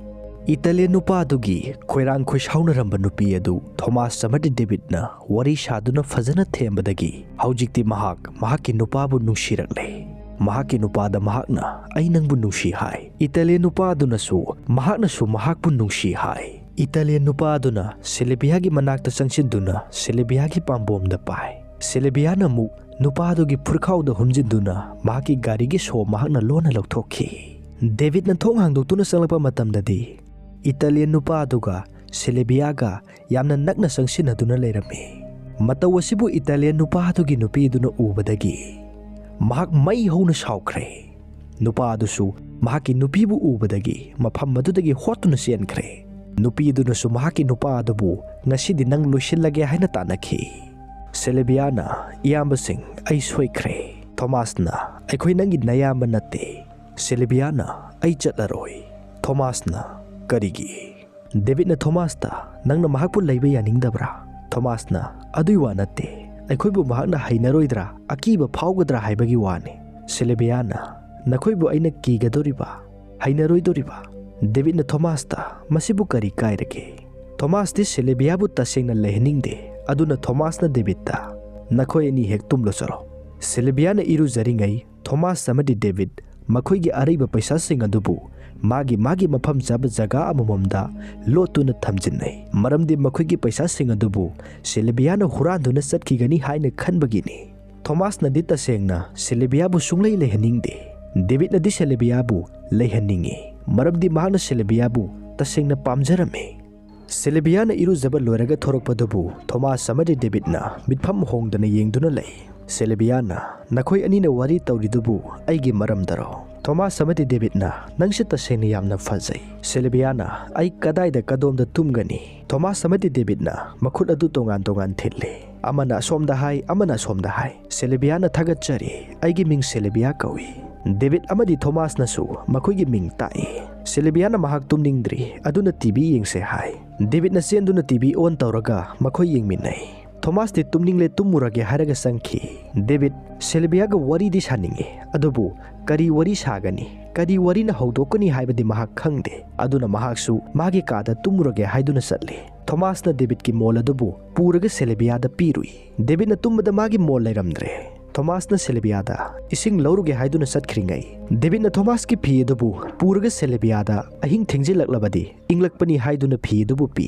ꯏꯇꯥꯂꯤꯌꯟ ꯅꯨꯄꯥꯗꯨꯒꯤ ꯈꯣꯏꯔꯥꯡ ꯈꯣꯏꯁꯥꯎꯅꯔꯝꯕ ꯅꯨꯄꯤ ꯑꯗꯨ ꯊꯣꯃꯥꯁ ꯑꯃꯗꯤ ꯗꯦꯕꯤꯠꯅ ꯋꯥꯔꯤ ꯁꯥꯗꯨꯅ ꯐꯖꯅ ꯊꯦꯝꯕꯗꯒꯤ ꯍꯧꯖꯤꯛꯇꯤ ꯃꯍꯥꯛ ꯃꯍꯥꯛꯀꯤ ꯅꯨꯄꯥꯕꯨ ꯅꯨꯡꯁꯤꯔꯛꯂꯦ꯫ ꯃꯍꯥꯛꯀꯤ ꯅꯨꯄꯥꯗ ꯃꯍꯥꯛꯅ, "ꯑꯩ ꯅꯪꯕꯨ ꯅꯨꯡꯁꯤ" ꯍꯥꯏ꯫ ꯏꯇꯥꯂꯤꯌꯟ ꯅꯨꯄꯥ ꯑꯗꯨꯅꯁꯨ ꯃꯍꯥꯛꯅꯁꯨ ꯃꯍꯥꯛꯄꯨ ꯅꯨꯡꯁꯤ ꯍꯥꯏ꯫ ꯏꯇꯥꯂꯤꯌꯟ ꯅꯨꯄꯥ ꯑꯗꯨꯅ ꯁꯤꯂꯤꯕꯤꯌꯥꯒꯤ ꯃꯅꯥꯛꯇ ꯆꯪꯁꯤꯟꯗꯨꯅ ꯁꯤꯂꯤꯕꯤꯌꯥꯒꯤ ꯄꯥꯝꯕꯣꯝꯗ ꯄꯥꯏ꯫ ꯁꯤꯂꯤꯕꯤꯌꯥꯅ ꯑꯃꯨꯛ ꯅꯨꯄꯥ ꯑꯗꯨꯒꯤ ꯐꯨꯔꯈꯥꯎꯗ ꯍꯨꯝꯖꯤꯟꯗꯨꯅ ꯃꯍꯥꯛꯀꯤ ꯒꯥꯔꯤꯒꯤ ꯁꯣ ꯃꯍꯥꯛꯅ ꯂꯣꯟꯅ ꯂꯧꯊꯣꯛꯈꯤ꯫ ꯗꯦꯕꯤꯠꯅ ꯊꯣꯡ ꯍꯥꯡꯗꯣꯛꯇꯨꯅ ꯆꯪꯂꯛꯄ ꯃꯇꯝꯗꯗꯤ ꯏꯇꯥꯂꯤꯌꯟ ꯅꯨꯄꯥ ꯑꯗꯨꯒ ꯁꯤꯂꯤꯕꯤꯌꯥꯒ ꯌꯥꯝꯅ ꯅꯛꯅ ꯆꯪꯁꯤꯟꯅꯗꯨꯅ ꯂꯩꯔꯝꯃꯤ꯫ ꯃꯇꯧ ꯑꯁꯤꯕꯨ ꯏꯇꯥꯂꯤꯌꯟ ꯅꯨꯄꯥ ꯑꯗꯨꯒꯤ ꯅꯨꯄꯤꯗꯨꯅ ꯎꯕꯗꯒꯤ ꯃꯍꯥꯛ ꯃꯩ ꯍꯧꯅ ꯁꯥꯎꯈ꯭ꯔꯦ꯫ ꯅꯨꯄꯥ ꯑꯗꯨꯁꯨ ꯃꯍꯥꯛꯀꯤ ꯅꯨꯄꯤꯕꯨ ꯎꯕꯗꯒꯤ ꯃꯐꯝ ꯑꯗꯨꯗꯒꯤ ꯍꯣꯠꯇꯨꯅ ꯆꯦꯟꯈ꯭ꯔꯦ꯫ ꯅꯨꯄꯤꯗꯨꯅꯁꯨ ꯃꯍꯥꯛꯀꯤ ꯅꯨꯄꯥ ꯑꯗꯨꯕꯨ, "ꯉꯁꯤꯗꯤ ꯅꯪ ꯂꯣꯏꯁꯤꯜꯂꯒꯦ" ꯍꯥꯏꯅ ꯇꯥꯟꯅꯈꯤ꯫ ꯁꯦꯂꯦꯕꯤꯌꯥꯅ, "ꯏꯌꯥꯝꯕꯁꯤꯡ, ꯑꯩ ꯁꯣꯏꯈ꯭ꯔꯦ꯫" ꯊꯣꯃꯥꯁꯅ, "ꯑꯩꯈꯣꯏ ꯅꯪꯒꯤ ꯅꯌꯥꯝꯕ ꯅꯠꯇꯦ꯫" ꯁꯦꯂꯦꯕꯤꯌꯥꯅ, "ꯑꯩ ꯆꯠꯂꯔꯣꯏ꯫" ꯊꯣꯃꯥꯁꯅ, "ꯀꯔꯤꯒꯤ?" ꯗꯦꯕꯤꯠꯅ ꯊꯣꯃꯥꯁꯇ, "ꯅꯪꯅ ꯃꯍꯥꯛꯄꯨ ꯂꯩꯕ ꯌꯥꯅꯤꯡꯗꯕ꯭ꯔꯥ?" ꯊꯣꯃꯥꯁꯅ, "ꯑꯗꯨꯏ ꯋꯥ ꯅꯠꯇꯦ, ꯑꯩꯈꯣꯏꯕꯨ ꯃꯍꯥꯛꯅ ꯍꯩꯅꯔꯣꯏꯗ꯭ꯔꯥ, ꯑꯀꯤꯕ ꯐꯥꯎꯒꯗ꯭ꯔꯥ ꯍꯥꯏꯕꯒꯤ ꯋꯥꯅꯤ꯫" ꯁꯦꯂꯦꯕꯤꯌꯥꯅ, "ꯅꯈꯣꯏꯕꯨ ꯑꯩꯅ ꯀꯤꯒꯗꯧꯔꯤꯕ, ꯍꯩꯅꯔꯣꯏꯗꯧꯔꯤꯕ?" ꯗꯦꯕꯤꯠꯅ ꯊꯣꯃꯥꯁꯇ, "ꯃꯁꯤꯕꯨ ꯀꯔꯤ ꯀꯥꯏꯔꯒꯦ? ꯊꯣꯃꯥꯁꯇꯤ ꯁꯤꯂꯤꯕꯤꯌꯥꯕꯨ ꯇꯁꯦꯡꯅ ꯂꯩꯍꯟꯅꯤꯡꯗꯦ꯫ ꯑꯗꯨꯅ ꯊꯣꯃꯥꯁꯅ ꯗꯦꯕꯤꯠꯇ, "ꯅꯈꯣꯏ ꯑꯅꯤ ꯍꯦꯛ ꯇꯨꯝꯂꯨ ꯆꯠꯂꯣ꯫" ꯁꯤꯂꯤꯕꯤꯌꯥꯅ ꯏꯔꯨꯖꯔꯤꯉꯩ ꯊꯣꯃꯥꯁ ꯑꯃꯗꯤ ꯗꯦꯕꯤꯠ ꯃꯈꯣꯏꯒꯤ ꯑꯔꯩꯕ ꯄꯩꯁꯥꯁꯤꯡ ꯑꯗꯨꯕꯨ ꯃꯥꯒꯤ ꯃꯥꯒꯤ ꯃꯐꯝ ꯆꯥꯕ ꯖꯒꯥ ꯑꯃꯃꯝꯗ ꯂꯣꯠꯇꯨꯅ ꯊꯝꯖꯤꯟꯅꯩ꯫ ꯃꯔꯝꯗꯤ ꯃꯈꯣꯏꯒꯤ ꯄꯩꯁꯥꯁꯤꯡ ꯑꯗꯨꯕꯨ ꯁꯤꯂꯤꯕꯤꯌꯥꯅ ꯍꯨꯔꯥꯟꯗꯨꯅ ꯆꯠꯈꯤꯒꯅꯤ ꯍꯥꯏꯅ ꯈꯟꯕꯒꯤꯅꯤ꯫ ꯊꯣꯃꯥꯁꯅꯗꯤ ꯇꯁꯦꯡꯅ ꯁꯤꯂꯤꯕꯤꯌꯥꯕꯨ ꯁꯨꯡꯂꯩ ꯂꯩꯍꯟꯅꯤꯡꯗꯦ꯫ ꯗꯦꯕꯤꯠꯅꯗꯤ ꯁꯤꯂꯤꯕꯤꯌꯥꯕꯨ ꯂꯩꯍꯟꯅꯤꯡꯏ, ꯃꯔꯝꯗꯤ ꯃꯍꯥꯛꯅ ꯁꯤꯂꯤꯕꯤꯌꯥꯕꯨ ꯇꯁꯦꯡꯅ ꯄꯥꯝꯖꯔꯝꯃꯤ꯫ ꯁꯤꯂꯤꯕꯤꯌꯥꯅ ꯏꯔꯨꯖꯕ ꯂꯣꯏꯔꯒ ꯊꯣꯔꯛꯄꯗꯨꯕꯨ ꯊꯣꯃꯥꯁ ꯑꯃꯗꯤ ꯗꯦꯕꯤꯠꯅ ꯃꯤꯠꯐꯝ ꯍꯣꯡꯗꯅ ꯌꯦꯡꯗꯨꯅ ꯂꯩ꯫ ꯁꯤꯂꯤꯕꯤꯌꯥꯅ, "ꯅꯈꯣꯏ ꯑꯅꯤꯅ ꯋꯥꯔꯤ ꯇꯧꯔꯤꯗꯨꯕꯨ ꯑꯩꯒꯤ ꯃꯔꯝꯗꯔꯣ?" ꯊꯣꯃꯥꯁ ꯑꯃꯗꯤ ꯗꯦꯕꯤꯠꯅ, "ꯅꯪꯁꯤ ꯇꯁꯦꯡꯅ ꯌꯥꯝꯅ ꯐꯖꯩ꯫" ꯁꯤꯂꯤꯕꯤꯌꯥꯅ, "ꯑꯩ ꯀꯗꯥꯏꯗ ꯀꯗꯣꯝꯗ ꯇꯨꯝꯒꯅꯤ?" ꯊꯣꯃꯥꯁ ꯑꯃꯗꯤ ꯗꯦꯕꯤꯠꯅ ꯃꯈꯨꯠ ꯑꯗꯨ ꯇꯣꯉꯥꯟ ꯇꯣꯉꯥꯟ ꯊꯤꯜꯂꯤ꯫ ꯑꯃꯅ ꯑꯁꯣꯝꯗ ꯍꯥꯏ, ꯑꯃꯅ ꯑꯁꯣꯝꯗ ꯍꯥꯏ꯫ "ꯁꯤꯂꯤꯕꯤꯌꯥꯅ ꯊꯥꯒꯠꯆꯔꯤ꯫ ꯑꯩꯒꯤ ꯃꯤꯡ ꯁꯤꯂꯤꯕꯤꯌꯥ ꯀꯧꯏ꯫" ꯗꯦꯕꯤꯠ ꯑꯃꯗꯤ ꯊꯣꯃꯥꯁꯅꯁꯨ ꯃꯈꯣꯏꯒꯤ ꯃꯤꯡ ꯇꯥꯛꯏ꯫ ꯁꯤꯂꯤꯕꯤꯌꯥꯅ ꯃꯍꯥꯛ ꯇꯨꯝꯅꯤꯡꯗ꯭ꯔꯤ, ꯑꯗꯨꯅ ꯇꯤ ꯚꯤ ꯌꯦꯡꯁꯦ ꯍꯥꯏ꯫ ꯗꯦꯕꯤꯠꯅ ꯆꯦꯟꯗꯨꯅ ꯇꯤ ꯚꯤ ꯑꯣꯟ ꯇꯧꯔꯒ ꯃꯈꯣꯏ ꯌꯦꯡꯃꯤꯟꯅꯩ꯫ ꯊꯣꯃꯥꯁꯇꯤ ꯇꯨꯝꯅꯤꯡꯂꯦ, ꯇꯨꯝꯃꯨꯔꯒꯦ ꯍꯥꯏꯔꯒ ꯆꯪꯈꯤ꯫ ꯗꯦꯕꯤꯠ ꯁꯤꯂꯤꯕꯤꯌꯥꯒ ꯋꯥꯔꯤꯗꯤ ꯁꯥꯅꯤꯡꯏ, ꯑꯗꯨꯕꯨ ꯀꯔꯤ ꯋꯥꯔꯤ ꯁꯥꯒꯅꯤ, ꯀꯔꯤ ꯋꯥꯔꯤꯅ ꯍꯧꯗꯣꯛꯀꯅꯤ ꯍꯥꯏꯕꯗꯤ ꯃꯍꯥꯛ ꯈꯪꯗꯦ꯫ ꯑꯗꯨꯅ ꯃꯍꯥꯛꯁꯨ ꯃꯥꯒꯤ ꯀꯥꯗ ꯇꯨꯝꯃꯨꯔꯒꯦ ꯍꯥꯏꯗꯨꯅ ꯆꯠꯂꯤ꯫ ꯊꯣꯃꯥꯁꯅ ꯗꯦꯕꯤꯠꯀꯤ ꯃꯣꯜ ꯑꯗꯨꯕꯨ ꯄꯨꯔꯒ ꯁꯤꯂꯤꯕꯤꯌꯥꯗ ꯄꯤꯔꯨꯏ꯫ ꯗꯦꯕꯤꯠꯅ ꯇꯨꯝꯕꯗ ꯃꯥꯒꯤ ꯃꯣꯜ ꯂꯩꯔꯝꯗ꯭ꯔꯦ꯫ ꯊꯣꯃꯥꯁꯅ ꯁꯤꯂꯤꯕꯤꯌꯥꯗ ꯏꯁꯤꯡ ꯂꯧꯔꯨꯒꯦ ꯍꯥꯏꯗꯨꯅ ꯆꯠꯈ꯭ꯔꯤꯉꯩ, ꯗꯦꯕꯤꯠꯅ ꯊꯣꯃꯥꯁꯀꯤ ꯐꯤ ꯑꯗꯨꯕꯨ ꯄꯨꯔꯒ ꯁꯤꯂꯤꯕꯤꯌꯥꯗ ꯑꯍꯤꯡ ꯊꯦꯡꯖꯤꯜꯂꯛꯂꯕꯗꯤ ꯏꯪꯂꯛꯄꯅꯤ ꯍꯥꯏꯗꯨꯅ ꯐꯤ ꯑꯗꯨꯕꯨ ꯄꯤ꯫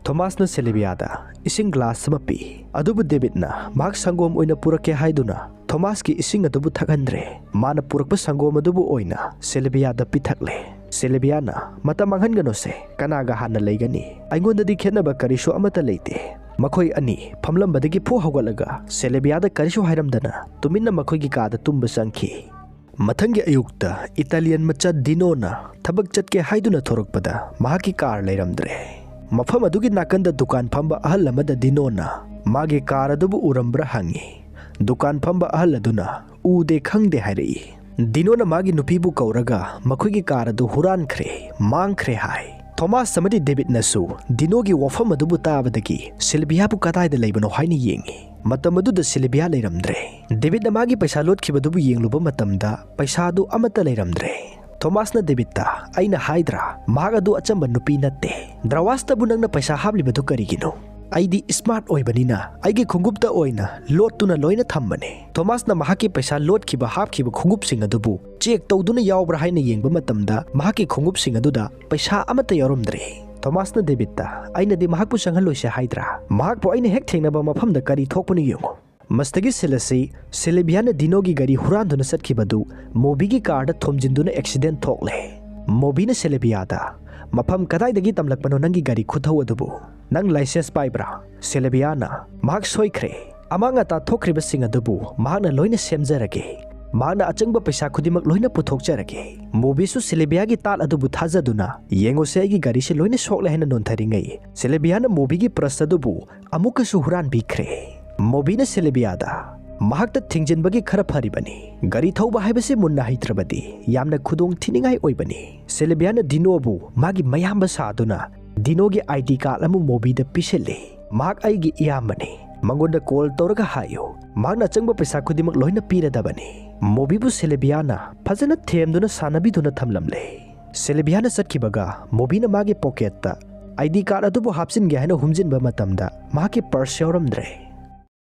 ꯊꯣꯃꯥꯁꯅ ꯁꯤꯂꯤꯕꯤꯌꯥꯗ ꯏꯁꯤꯡ ꯒ꯭ꯂꯥꯁ ꯑꯃ ꯄꯤ꯫ ꯑꯗꯨꯕꯨ ꯗꯦꯕꯤꯠꯅ ꯃꯍꯥꯛ ꯁꯪꯒꯣꯝ ꯑꯣꯏꯅ ꯄꯨꯔꯛꯀꯦ ꯍꯥꯏꯗꯨꯅ ꯊꯣꯃꯥꯁꯀꯤ ꯏꯁꯤꯡ ꯑꯗꯨꯕꯨ ꯊꯛꯍꯟꯗ꯭ꯔꯦ꯫ ꯃꯥꯅ ꯄꯨꯔꯛꯄ ꯁꯪꯒꯣꯝ ꯑꯗꯨꯕꯨ ꯑꯣꯏꯅ ꯁꯤꯂꯤꯕꯤꯌꯥꯗ ꯄꯤꯊꯛꯂꯦ꯫ ꯁꯤꯂꯤꯕꯤꯌꯥꯅ, "ꯃꯇꯝ ꯃꯥꯡꯍꯟꯒꯅꯨꯁꯦ, ꯀꯅꯥꯒ ꯍꯥꯟꯅ ꯂꯩꯒꯅꯤ? ꯑꯩꯉꯣꯟꯗꯗꯤ ꯈꯦꯠꯅꯕ ꯀꯔꯤꯁꯨ ꯑꯃꯠꯇ ꯂꯩꯇꯦ꯫" ꯃꯈꯣꯏ ꯑꯅꯤ ꯐꯝꯂꯝꯕꯗꯒꯤ ꯐꯨ ꯍꯧꯒꯠꯂꯒ ꯁꯤꯂꯤꯕꯤꯌꯥꯗ ꯀꯔꯤꯁꯨ ꯍꯥꯏꯔꯝꯗꯅ ꯇꯨꯃꯤꯟꯅ ꯃꯈꯣꯏꯒꯤ ꯀꯥꯗ ꯇꯨꯝꯕ ꯆꯪꯈꯤ꯫ ꯃꯊꯪꯒꯤ ꯑꯌꯨꯛꯇ ꯏꯇꯥꯂꯤꯌꯟ ꯃꯆꯥ ꯗꯤꯅꯣꯅ ꯊꯕꯛ ꯆꯠꯀꯦ ꯍꯥꯏꯗꯨꯅ ꯊꯣꯔꯛꯄꯗ ꯃꯍꯥꯛꯀꯤ ꯀꯥꯔ ꯂꯩꯔꯝꯗ꯭ꯔꯦ꯫ ꯃꯐꯝ ꯑꯗꯨꯒꯤ ꯅꯥꯀꯟꯗ ꯗꯨꯀꯥꯟ ꯐꯝꯕ ꯑꯍꯜ ꯑꯃꯗ ꯗꯤꯅꯣꯅ ꯃꯥꯒꯤ ꯀꯥꯔ ꯑꯗꯨꯕꯨ ꯎꯔꯝꯕ꯭ꯔꯥ ꯍꯪꯉꯤ꯫ ꯗꯨꯀꯥꯟ ꯐꯝꯕ ꯑꯍꯜ ꯑꯗꯨꯅ, "ꯎꯗꯦ, ꯈꯪꯗꯦ," ꯍꯥꯏꯔꯛꯏ꯫ ꯗꯤꯅꯣꯅ ꯃꯥꯒꯤ ꯅꯨꯄꯤꯕꯨ ꯀꯧꯔꯒ ꯃꯈꯣꯏꯒꯤ ꯀꯥꯔ ꯑꯗꯨ ꯍꯨꯔꯥꯟꯈ꯭ꯔꯦ, ꯃꯥꯡꯈ꯭ꯔꯦ ꯍꯥꯏ꯫ ꯊꯣꯃꯥꯁ ꯑꯃꯗꯤ ꯗꯦꯕꯤꯠꯅꯁꯨ ꯗꯤꯅꯣꯒꯤ ꯋꯥꯐꯝ ꯑꯗꯨꯕꯨ ꯇꯥꯕꯗꯒꯤ ꯁꯤꯜꯕꯤꯌꯥꯕꯨ ꯀꯗꯥꯏꯗ ꯂꯩꯕꯅꯣ ꯍꯥꯏꯅ ꯌꯦꯡꯉꯤ꯫ ꯃꯇꯝ ꯑꯗꯨꯗ ꯁꯤꯜꯕꯤꯌꯥ ꯂꯩꯔꯝꯗ꯭ꯔꯦ꯫ ꯗꯦꯕꯤꯠꯅ ꯃꯥꯒꯤ ꯄꯩꯁꯥ ꯂꯣꯠꯈꯤꯕꯗꯨꯕꯨ ꯌꯦꯡꯂꯨꯕ ꯃꯇꯝꯗ ꯄꯩꯁꯥꯗꯨ ꯑꯃꯠꯇ ꯂꯩꯔꯝꯗ꯭ꯔꯦ꯫ ꯊꯣꯃꯥꯁꯅ ꯗꯦꯕꯤꯠꯇ, "ꯑꯩꯅ ꯍꯥꯏꯗ꯭ꯔꯥ, ꯃꯍꯥꯛ ꯑꯗꯨ ꯑꯆꯝꯕ ꯅꯨꯄꯤ ꯅꯠꯇꯦ꯫ ꯗ꯭ꯔꯋꯥꯁꯇꯕꯨ ꯅꯪꯅ ꯄꯩꯁꯥ ꯍꯥꯞꯂꯤꯕꯗꯨ ꯀꯔꯤꯒꯤꯅꯣ? ꯑꯩꯗꯤ ꯁ꯭ꯃꯥꯔꯠ ꯑꯣꯏꯕꯅꯤꯅ ꯑꯩꯒꯤ ꯈꯣꯡꯎꯞꯇ ꯑꯣꯏꯅ ꯂꯣꯠꯇꯨꯅ ꯂꯣꯏꯅ ꯊꯝꯕꯅꯤ꯫" ꯊꯣꯃꯥꯁꯅ ꯃꯍꯥꯛꯀꯤ ꯄꯩꯁꯥ ꯂꯣꯠꯈꯤꯕ ꯍꯥꯞꯈꯤꯕ ꯈꯣꯡꯎꯞꯁꯤꯡ ꯑꯗꯨꯕꯨ ꯆꯦꯛ ꯇꯧꯗꯨꯅ ꯌꯥꯎꯕ꯭ꯔꯥ ꯍꯥꯏꯅ ꯌꯦꯡꯕ ꯃꯇꯝꯗ ꯃꯍꯥꯛꯀꯤ ꯈꯣꯡꯎꯞꯁꯤꯡ ꯑꯗꯨꯗ ꯄꯩꯁꯥ ꯑꯃꯠꯇ ꯌꯥꯎꯔꯝꯗ꯭ꯔꯦ꯫ ꯊꯣꯃꯥꯁꯅ ꯗꯦꯕꯤꯠꯇ, "ꯑꯩꯅꯗꯤ ꯃꯍꯥꯛꯄꯨ ꯆꯪꯍꯜꯂꯣꯏꯁꯦ ꯍꯥꯏꯗ꯭ꯔꯥ? ꯃꯍꯥꯛꯄꯨ ꯑꯩꯅ ꯍꯦꯛ ꯊꯦꯡꯅꯕ ꯃꯐꯝꯗ ꯀꯔꯤ ꯊꯣꯛꯄꯅꯣ ꯌꯦꯡꯉꯨ꯫" ꯃꯁꯤꯗꯒꯤ ꯁꯤꯜ ꯑꯁꯤ ꯁꯤꯂꯤꯕꯤꯌꯥꯅ ꯗꯤꯅꯣꯒꯤ ꯒꯥꯔꯤ ꯍꯨꯔꯥꯟꯗꯨꯅ ꯆꯠꯈꯤꯕꯗꯨ ꯃꯣꯕꯤꯒꯤ ꯀꯥꯔꯗ ꯊꯣꯝꯖꯤꯟꯗꯨꯅ ꯑꯦꯛꯁꯤꯗꯦꯟ ꯊꯣꯛꯂꯦ꯫ ꯃꯣꯕꯤꯅ ꯁꯤꯂꯤꯕꯤꯌꯥꯗ, "ꯃꯐꯝ ꯀꯗꯥꯏꯗꯒꯤ ꯇꯝꯂꯛꯄꯅꯣ ꯅꯪꯒꯤ ꯒꯥꯔꯤ ꯈꯨꯊꯧ ꯑꯗꯨꯕꯨ? ꯅꯪ ꯂꯥꯏꯁꯦꯟꯁ ꯄꯥꯏꯕ꯭ꯔꯥ?" ꯁꯤꯂꯤꯕꯤꯌꯥꯅ, "ꯃꯍꯥꯛ ꯁꯣꯏꯈ꯭ꯔꯦ꯫ ꯑꯃꯥꯡ ꯑꯇꯥ ꯊꯣꯛꯈ꯭ꯔꯤꯕꯁꯤꯡ ꯑꯗꯨꯕꯨ ꯃꯍꯥꯛꯅ ꯂꯣꯏꯅ ꯁꯦꯝꯖꯔꯒꯦ꯫ ꯃꯍꯥꯛꯅ ꯑꯆꯪꯕ ꯄꯩꯁꯥ ꯈꯨꯗꯤꯡꯃꯛ ꯂꯣꯏꯅ ꯄꯨꯊꯣꯛꯆꯔꯒꯦ꯫" ꯃꯣꯕꯤꯁꯨ ꯁꯤꯂꯤꯕꯤꯌꯥꯒꯤ ꯇꯥꯠ ꯑꯗꯨꯕꯨ ꯊꯥꯖꯗꯨꯅ, "ꯌꯦꯡꯉꯨꯁꯦ, ꯑꯩꯒꯤ ꯒꯥꯔꯤꯁꯤ ꯂꯣꯏꯅ ꯁꯣꯛꯂꯦ" ꯍꯥꯏꯅ ꯅꯣꯟꯊꯔꯤꯉꯩ, ꯁꯤꯂꯤꯕꯤꯌꯥꯅ ꯃꯣꯕꯤꯒꯤ ꯄ꯭ꯔꯁ ꯑꯗꯨꯕꯨ ꯑꯃꯨꯛꯀꯁꯨ ꯍꯨꯔꯥꯟꯕꯤꯈ꯭ꯔꯦ꯫ ꯃꯣꯕꯤꯅ ꯁꯤꯂꯤꯕꯤꯌꯥꯗ, "ꯃꯍꯥꯛꯇ ꯊꯤꯡꯖꯤꯟꯕꯒꯤ ꯈꯔ ꯐꯔꯤꯕꯅꯤ꯫ ꯒꯥꯔꯤ ꯊꯧꯕ ꯍꯥꯏꯕꯁꯤ ꯃꯨꯟꯅ ꯍꯩꯇ꯭ꯔꯕꯗꯤ ꯌꯥꯝꯅ ꯈꯨꯗꯣꯡ ꯊꯤꯅꯤꯡꯉꯥꯏ ꯑꯣꯏꯕꯅꯤ꯫" ꯁꯤꯂꯤꯕꯤꯌꯥꯅ ꯗꯤꯅꯣꯕꯨ ꯃꯥꯒꯤ ꯃꯌꯥꯝꯕ ꯁꯥꯗꯨꯅ ꯗꯤꯅꯣꯒꯤ ꯑꯥꯏ ꯗꯤ ꯀꯥꯔꯗ ꯑꯃ ꯃꯣꯕꯤꯗ ꯄꯤꯁꯤꯜꯂꯤ꯫ "ꯃꯍꯥꯛ ꯑꯩꯒꯤ ꯏꯌꯥꯝꯕꯅꯤ꯫ ꯃꯉꯣꯟꯗ ꯀꯣꯜ ꯇꯧꯔꯒ ꯍꯥꯏꯌꯨ, ꯃꯍꯥꯛꯅ ꯑꯆꯪꯕ ꯄꯩꯁꯥ ꯈꯨꯗꯤꯡꯃꯛ ꯂꯣꯏꯅ ꯄꯤꯔꯗꯕꯅꯤ꯫" ꯃꯣꯕꯤꯕꯨ ꯁꯤꯂꯤꯕꯤꯌꯥꯅ ꯐꯖꯅ ꯊꯦꯝꯗꯨꯅ ꯁꯥꯟꯅꯕꯤꯗꯨꯅ ꯊꯝꯂꯝꯂꯦ꯫ ꯁꯤꯂꯤꯕꯤꯌꯥꯅ ꯆꯠꯈꯤꯕꯒ ꯃꯣꯕꯤꯅ ꯃꯥꯒꯤ ꯄꯣꯀꯦꯠꯇ ꯑꯥꯏ ꯗꯤ ꯀꯥꯔꯗ ꯑꯗꯨꯕꯨ ꯍꯥꯞꯆꯤꯟꯒꯦ ꯍꯥꯏꯅ ꯍꯨꯝꯖꯤꯟꯕ ꯃꯇꯝꯗ ꯃꯍꯥꯛꯀꯤ ꯄꯔꯁ ꯌꯥꯎꯔꯝꯗ꯭ꯔꯦ꯫